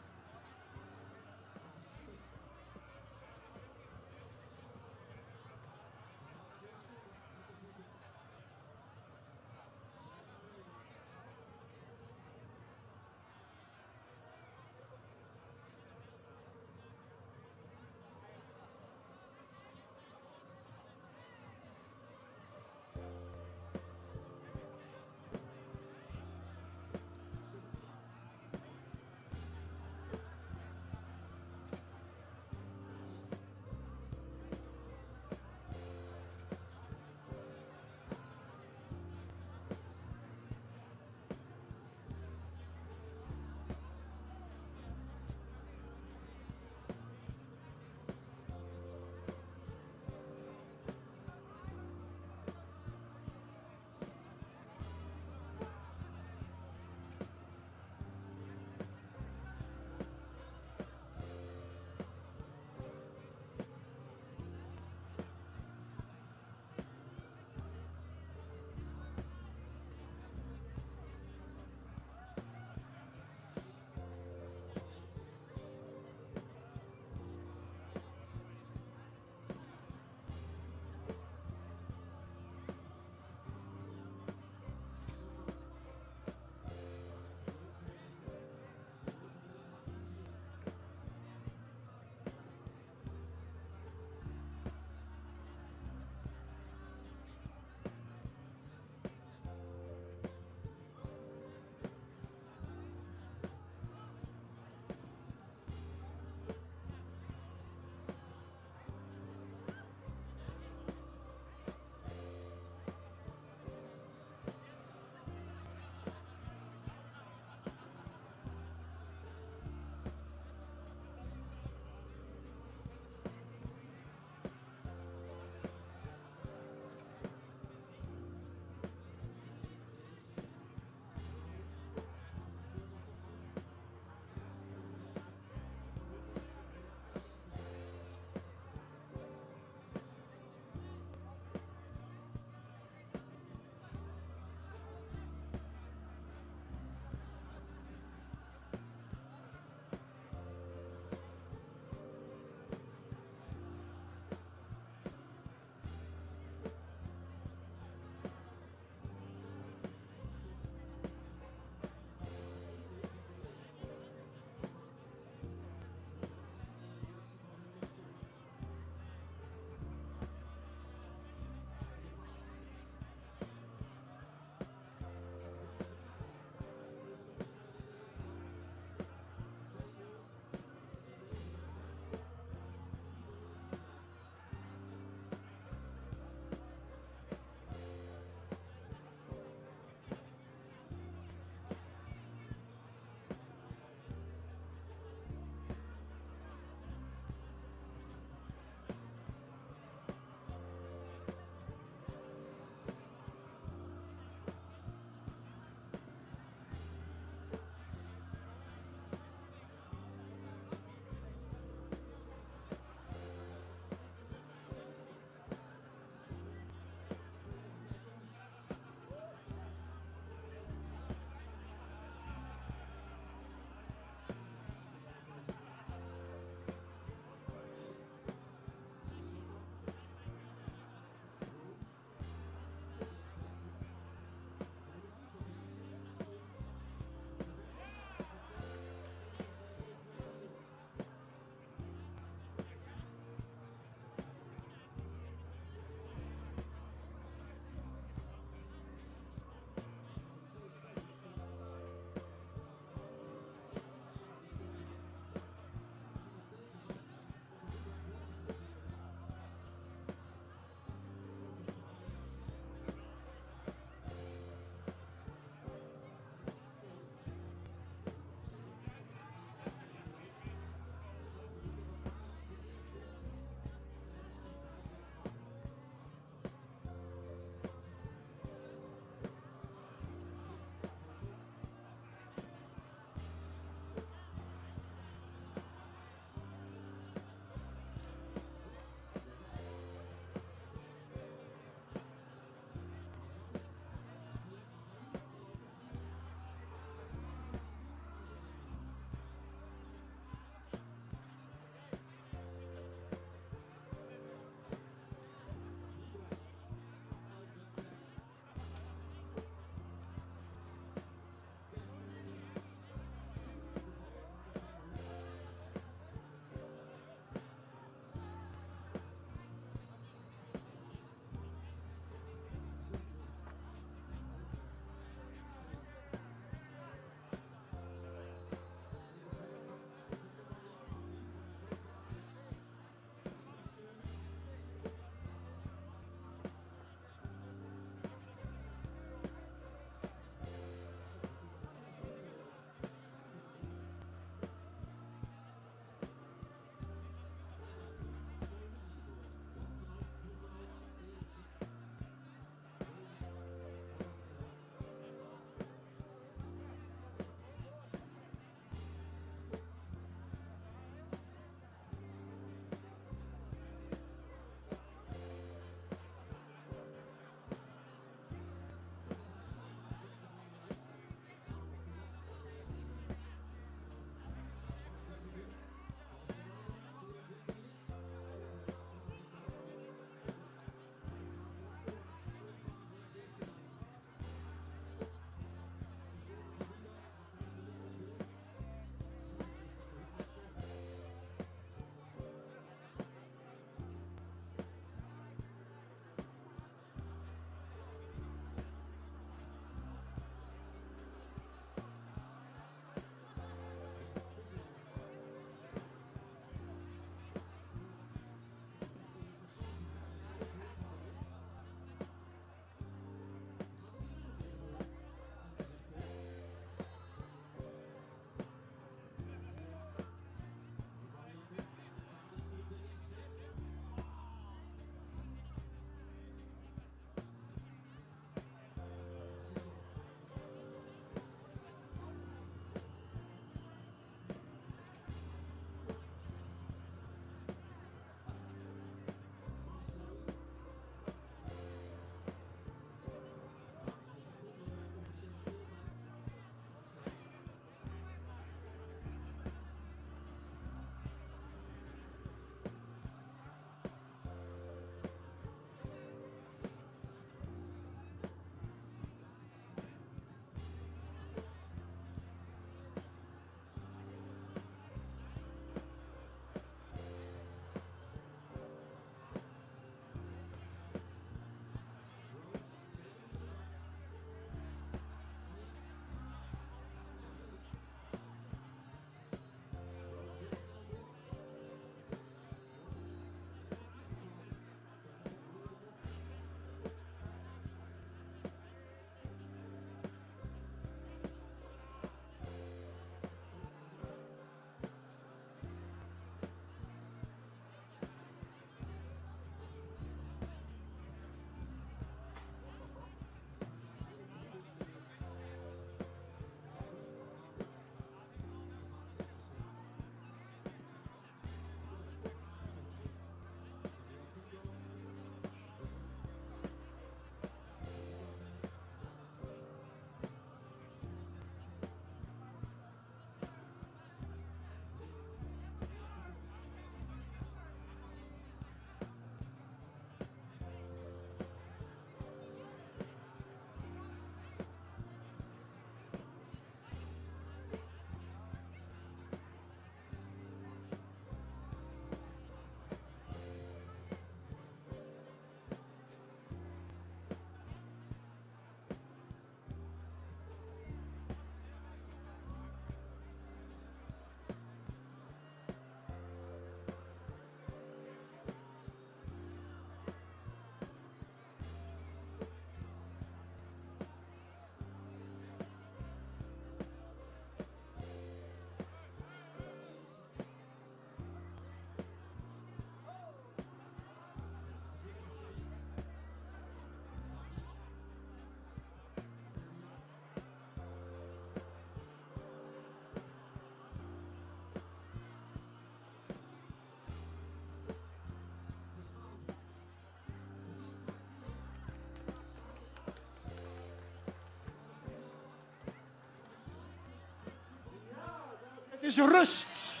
Het is rust.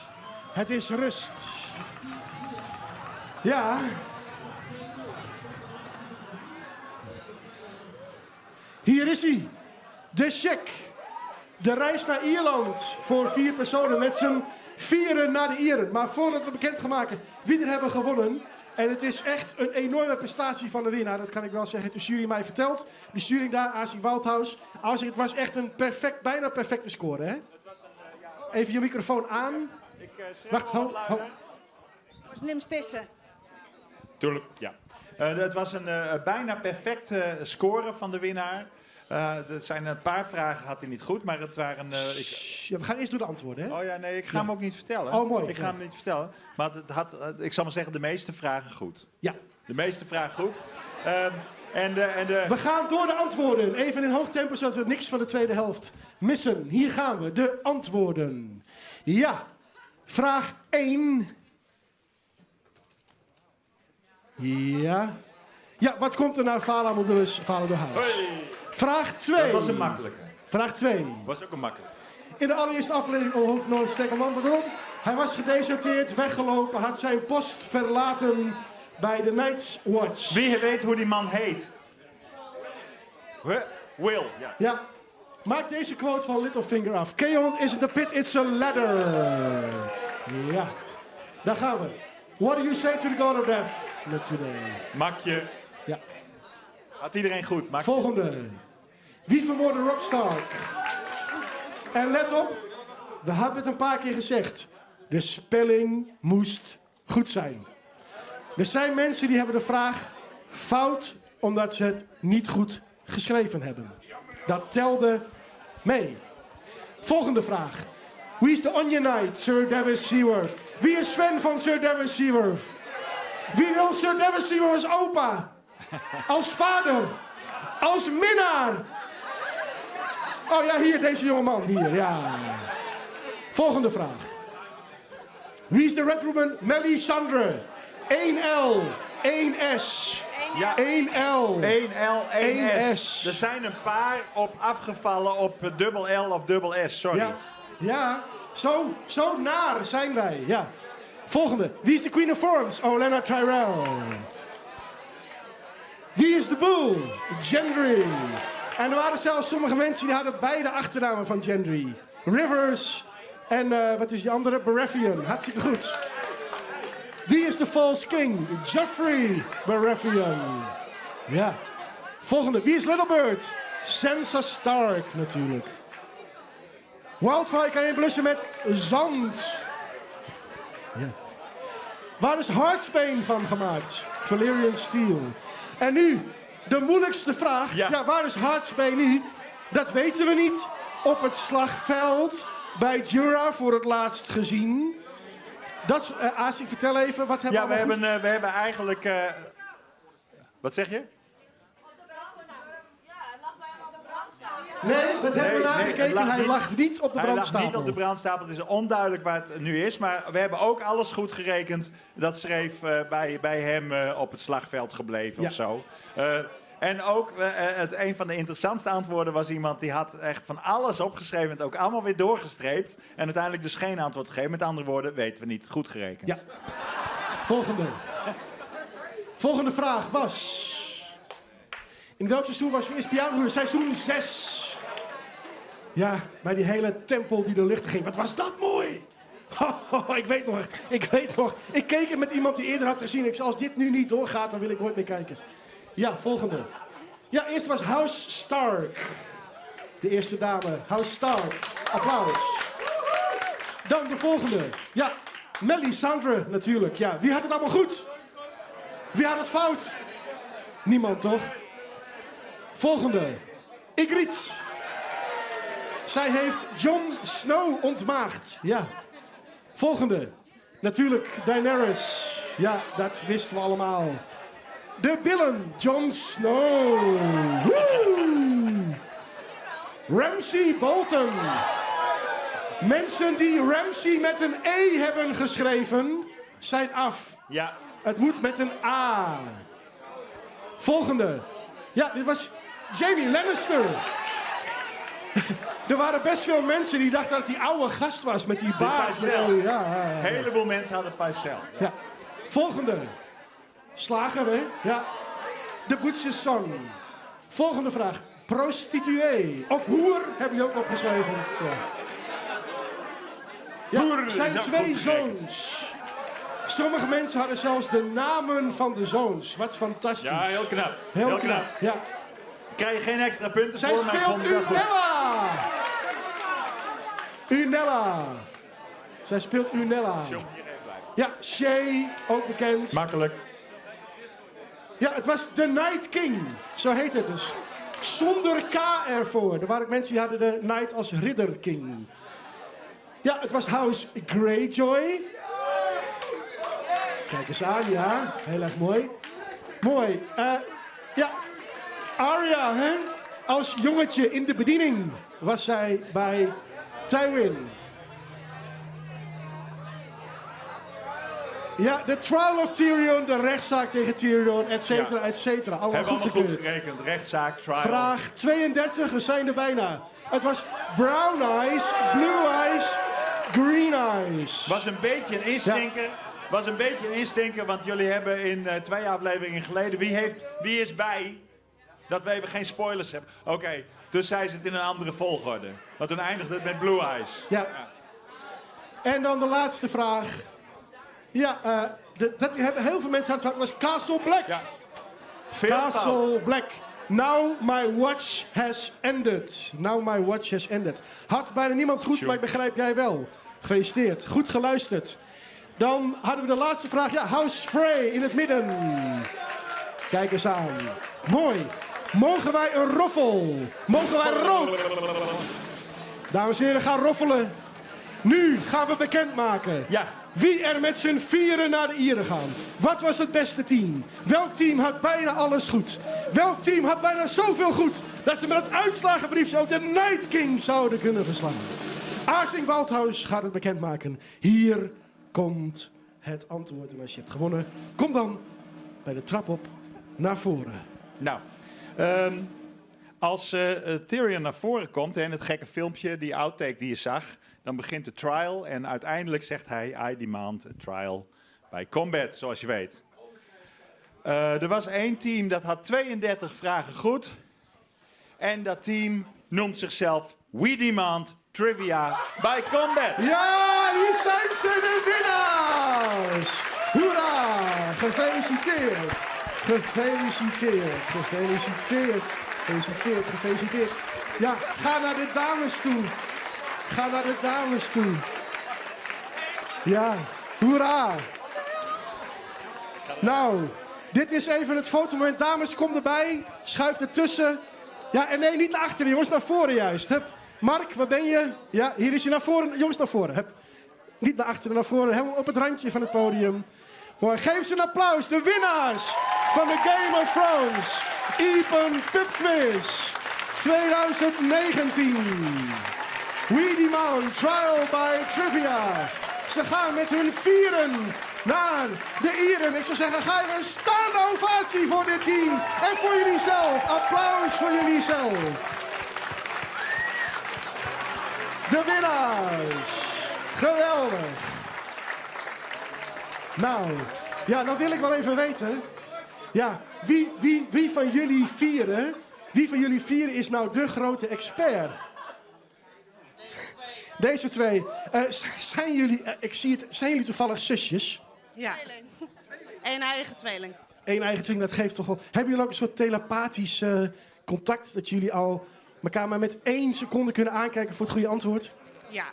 Het is rust. Ja. Hier is hij. De check. De reis naar Ierland voor vier personen met z'n vieren naar de Ieren. Maar voordat we bekend gaan maken wie er hebben gewonnen. En het is echt een enorme prestatie van de winnaar, dat kan ik wel zeggen. Het de jury mij verteld. De jury daar, Asik Waldhaus. Asik, het was echt een perfect, bijna perfecte score, hè? Even je microfoon aan. Wacht, ho, ho. Was Nims Tissen. Tuurlijk, ja. Eh, het was een eh, bijna perfecte score van de winnaar. Eh, er zijn een paar vragen had hij niet goed, maar het waren... eh, ik, Ja, we gaan eerst door de antwoorden, hè? Oh ja, nee, ik ga Ja. hem ook niet vertellen. Oh, mooi. Ik ga Ja. hem niet vertellen. Maar het had, eh, ik zal maar zeggen, de meeste vragen goed. Ja. De meeste vragen goed. Ehm, en de, en de... We gaan door de antwoorden. Even in hoog tempo, zodat we niks van de tweede helft missen. Hier gaan we, de antwoorden. Ja, vraag 1. Ja. Ja, wat komt er naar Vala Mobilis, Vala de Huis? Vraag 2. Dat was een makkelijke. Vraag 2. Was ook een makkelijke. In de allereerste aflevering onthoofd Noord Stekkelman. Waarom? Hij was gedeserteerd, weggelopen, had zijn post verlaten bij de Night's Watch. Wie weet hoe die man heet? Huh? Will, ja. Ja. Maak deze quote van Littlefinger af. Keon isn't a pit, it's a ladder. Ja. Daar gaan we. What do you say to the god of death? Not today. Makje. Ja. Had iedereen goed. Makje. Volgende. Wie vermoordde Rob Stark? En let op, we hebben het een paar keer gezegd. De spelling moest goed zijn. Er zijn mensen die hebben de vraag fout omdat ze het niet goed geschreven hebben. Dat telde mee. Volgende vraag. Wie is de Onion Knight, Sir Davis Seaworth? Wie is fan van Sir Davis Seaworth? Wie wil Sir Davis Seaworth als opa? Als vader? Als minnaar? Oh ja, hier, deze jongeman hier, ja. Volgende vraag. Wie is de Red Woman? Melisandre. 1L, 1S. Ja. 1L. 1L, 1S. 1S. Er zijn een paar op afgevallen op eh, dubbel L of dubbel S, sorry. Ja, ja. Zo, zo naar zijn wij, ja. Volgende. Wie is de Queen of Forms? Olenna Tyrell. Wie is de Bull? Gendry. En er waren zelfs sommige mensen die hadden beide achternamen van Gendry. Rivers en eh, wat is die andere? Baratheon. Hartstikke goed. Wie is de False King? Joffrey Baratheon. Ja. Volgende. Wie is Little Bird? Sansa Stark natuurlijk. Wildfire kan je blussen met zand. Ja. Waar is Heartsbane van gemaakt? Valyrian Steel. En nu, de moeilijkste vraag. Ja. waar is Heartsbane nu? Dat weten we niet. Op het slagveld bij Jura voor het laatst gezien. Dat is, eh, Asi, vertel even, wat hebben Ja, we we allemaal goed? hebben, eh, we hebben eigenlijk... eh, wat zeg je? Nee, dat hebben we nagekeken. het Hij lag niet op de Hij lag brandstapel. niet op de brandstapel. Het is onduidelijk waar het nu is. Maar we hebben ook alles goed gerekend. Dat schreef eh, bij, bij hem eh, op het slagveld gebleven Ja. of zo. Eh, en ook eh, eh, het, een van de interessantste antwoorden was iemand die had echt van alles opgeschreven. En het ook allemaal weer doorgestreept. En uiteindelijk dus geen antwoord gegeven. Met andere woorden, weten we niet. Goed gerekend. Ja. Volgende. Volgende vraag was... In welk seizoen was is Piano Seizoen 6. Ja, bij die hele tempel die door lichten ging. Wat was dat mooi! ik weet nog, ik weet nog. Ik keek het met iemand die eerder had gezien. Ik zei, als dit nu niet doorgaat, dan wil ik nooit meer kijken. Ja, volgende. Ja, eerst was House Stark. De eerste dame, House Stark. Applaus. Dan de volgende. Ja, Melisandre natuurlijk. Ja, wie had het allemaal goed? Wie had het fout? Niemand, toch? Volgende. Ygritte. Zij heeft Jon Snow ontmaagd. Ja. Volgende. Natuurlijk Daenerys. Ja, dat wisten we allemaal. De billen. Jon Snow. Woe! Ramsay Bolton. Mensen die Ramsay met een E hebben geschreven, zijn af. Ja. Het moet met een A. Volgende. Ja, dit was Jamie Lannister. Er waren best veel mensen die dachten dat het die oude gast was met die baard. Die Pycelle. Ja, ja, ja. Een heleboel mensen hadden Pycelle. Ja. Volgende. Slager, hè? Ja. De Butcher's Son. Volgende vraag. Prostituee. Of hoer, hebben jullie ook opgeschreven. Ja. Ja, Hoer is zijn ook twee goed gerekend. zoons. Sommige mensen hadden zelfs de namen van de zoons. Wat fantastisch. Ja, heel knap. Heel, Heel knap. knap. Ja. Krijg je geen extra punten Zij voor, maar ik speelt vond het wel goed. Unella. Unella. Zij speelt Unella. Ja, Shay, ook bekend. Makkelijk. Ja, het was The Night King. Zo heet het dus. Zonder K ervoor. Er waren ook mensen die hadden de Night als Ridder King. Ja, het was House Greyjoy. Kijk eens aan, ja. Heel erg mooi. Mooi. Eh, ja, Arya, hè? Als jongetje in de bediening was zij bij Tywin. Ja, de trial of Tyrion, de rechtszaak tegen Tyrion, et cetera, et cetera. Allemaal Hebben goed allemaal goed gekeurd. gerekend. Rechtszaak, trial. Vraag 32, we zijn er bijna. Het was brown eyes, blue eyes, green eyes. Was een beetje een instinker. Was een beetje een instinker, want jullie hebben in eh, twee afleveringen geleden. Wie, heeft, wie is bij? Dat we even geen spoilers hebben. Oké, dus zij zit in een andere volgorde. Want toen eindigde het met Blue Eyes. Ja. En dan de laatste vraag. Ja, eh, de- dat hebben heel veel mensen aan het was Castle Black. Veel Castle fout. Black. Now my watch has ended. Now my watch has ended. Had bijna niemand goed, maar ik begrijp jij wel. Gefeliciteerd. Goed geluisterd. Dan hadden we de laatste vraag. Ja, House Frey in het midden. Kijk eens aan. Mooi. Mogen wij een roffel? Mogen wij rook? Dames en heren, ga roffelen. Nu gaan we bekendmaken. Ja. Wie er met z'n vieren naar de Ieren gaan. Wat was het beste team? Welk team had bijna alles goed? Welk team had bijna zoveel goed dat ze met het uitslagenbriefje ook de Night King zouden kunnen verslaan? Arsing Waldhuis gaat het bekendmaken. Hier komt het antwoord. En als je hebt gewonnen, kom dan bij de trap op naar voren. Nou, ehm, als eh, eh, Tyrion naar voren komt en het gekke filmpje, die outtake die je zag, dan begint de trial en uiteindelijk zegt hij: I demand a trial by combat, zoals je weet. Eh, er was één team dat had 32 vragen goed. En dat team noemt zichzelf We Demand Trivia by Combat. Ja, hier zijn ze de winnaars! Hoera! Gefeliciteerd! Gefeliciteerd, gefeliciteerd, gefeliciteerd, gefeliciteerd. Ja, ga naar de dames toe. Ga naar de dames toe. Ja, hoera! Nou, dit is even het fotomoment. Dames, kom erbij. Schuif ertussen. Ja, en nee, niet naar achteren, jongens, naar voren juist. Hup. Mark, waar ben je? Ja, hier is hij naar voren. Jongens, naar voren. Hup. Niet naar achteren, naar voren. Helemaal op het randje van het podium. Mooi. Geef ze een applaus. De winnaars van de Game of Thrones Iepen Pub Quiz 2019. We Demand Trial by Trivia. Ze gaan met hun vieren naar de Ieren. Ik zou zeggen, ga even een staande ovatie voor dit team. En voor jullie zelf. Applaus voor jullie zelf. De winnaars. Geweldig. Nou, ja, dat wil ik wel even weten. Ja, wie, wie, wie van jullie vieren, wie van jullie vieren is nou de grote expert? Deze twee. Eh, z- zijn jullie, eh, ik zie het, zijn jullie toevallig zusjes? Ja. Eén eigen tweeling. Eén eigen tweeling, dat geeft toch wel... Hebben jullie ook een soort telepathisch eh, contact? Dat jullie al elkaar maar met één seconde kunnen aankijken voor het goede antwoord? Ja.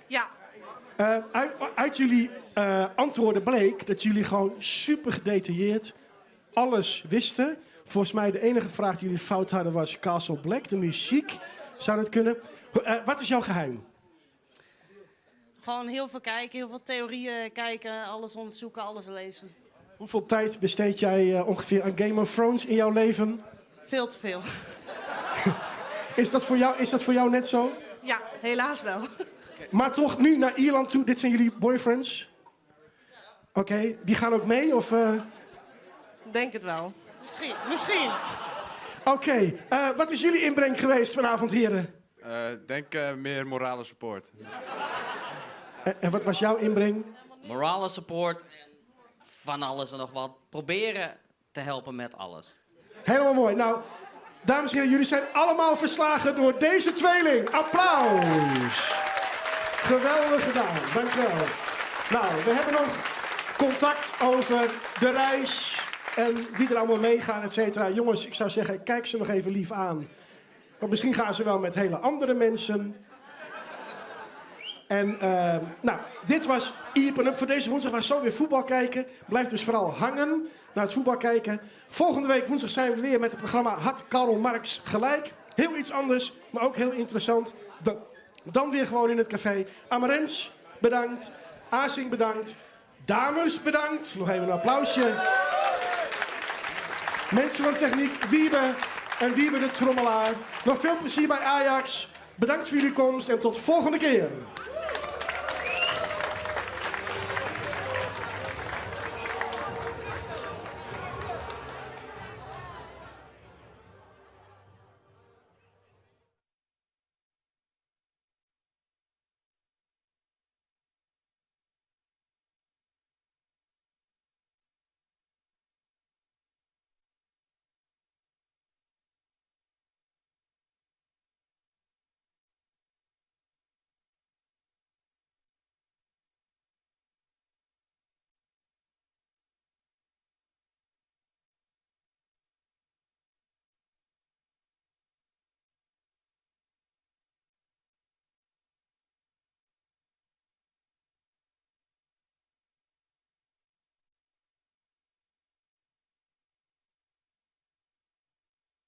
Ja. Eh, uit, uit jullie eh, antwoorden bleek dat jullie gewoon super gedetailleerd alles wisten. Volgens mij de enige vraag die jullie fout hadden was Castle Black, de muziek. Zou dat kunnen? Eh, wat is jouw geheim? Gewoon heel veel kijken, heel veel theorieën kijken, alles onderzoeken, alles lezen. Hoeveel tijd besteed jij eh, ongeveer aan Game of Thrones in jouw leven? Veel te veel. Is dat voor jou, is dat voor jou net zo? Ja, helaas wel. Maar toch nu naar Ierland toe. Dit zijn jullie boyfriends? Oké, die gaan ook mee? Of, eh? Denk het wel. Misschien, misschien. Oké, eh, wat is jullie inbreng geweest vanavond, heren? Ik denk eh, meer morale support. En, en wat was jouw inbreng? Morale support van alles en nog wat. Proberen te helpen met alles. Helemaal mooi. Nou, dames en heren, jullie zijn allemaal verslagen door deze tweeling. Applaus! Geweldig gedaan, dankjewel. Nou, we hebben nog contact over de reis en wie er allemaal meegaan, et cetera. Jongens, ik zou zeggen, kijk ze nog even lief aan. Want misschien gaan ze wel met hele andere mensen. En uh, nou, dit was Iepen Up voor deze woensdag. We gaan zo weer voetbal kijken. Blijf dus vooral hangen naar het voetbal kijken. Volgende week woensdag zijn we weer met het programma Had Karl Marx Gelijk. Heel iets anders, maar ook heel interessant. Dan weer gewoon in het café. Amarens, bedankt. Asing, bedankt. Dames, bedankt. Nog even een applausje. Mensen van techniek, Wiebe en Wiebe de trommelaar. Nog veel plezier bij Ajax. Bedankt voor jullie komst en tot volgende keer.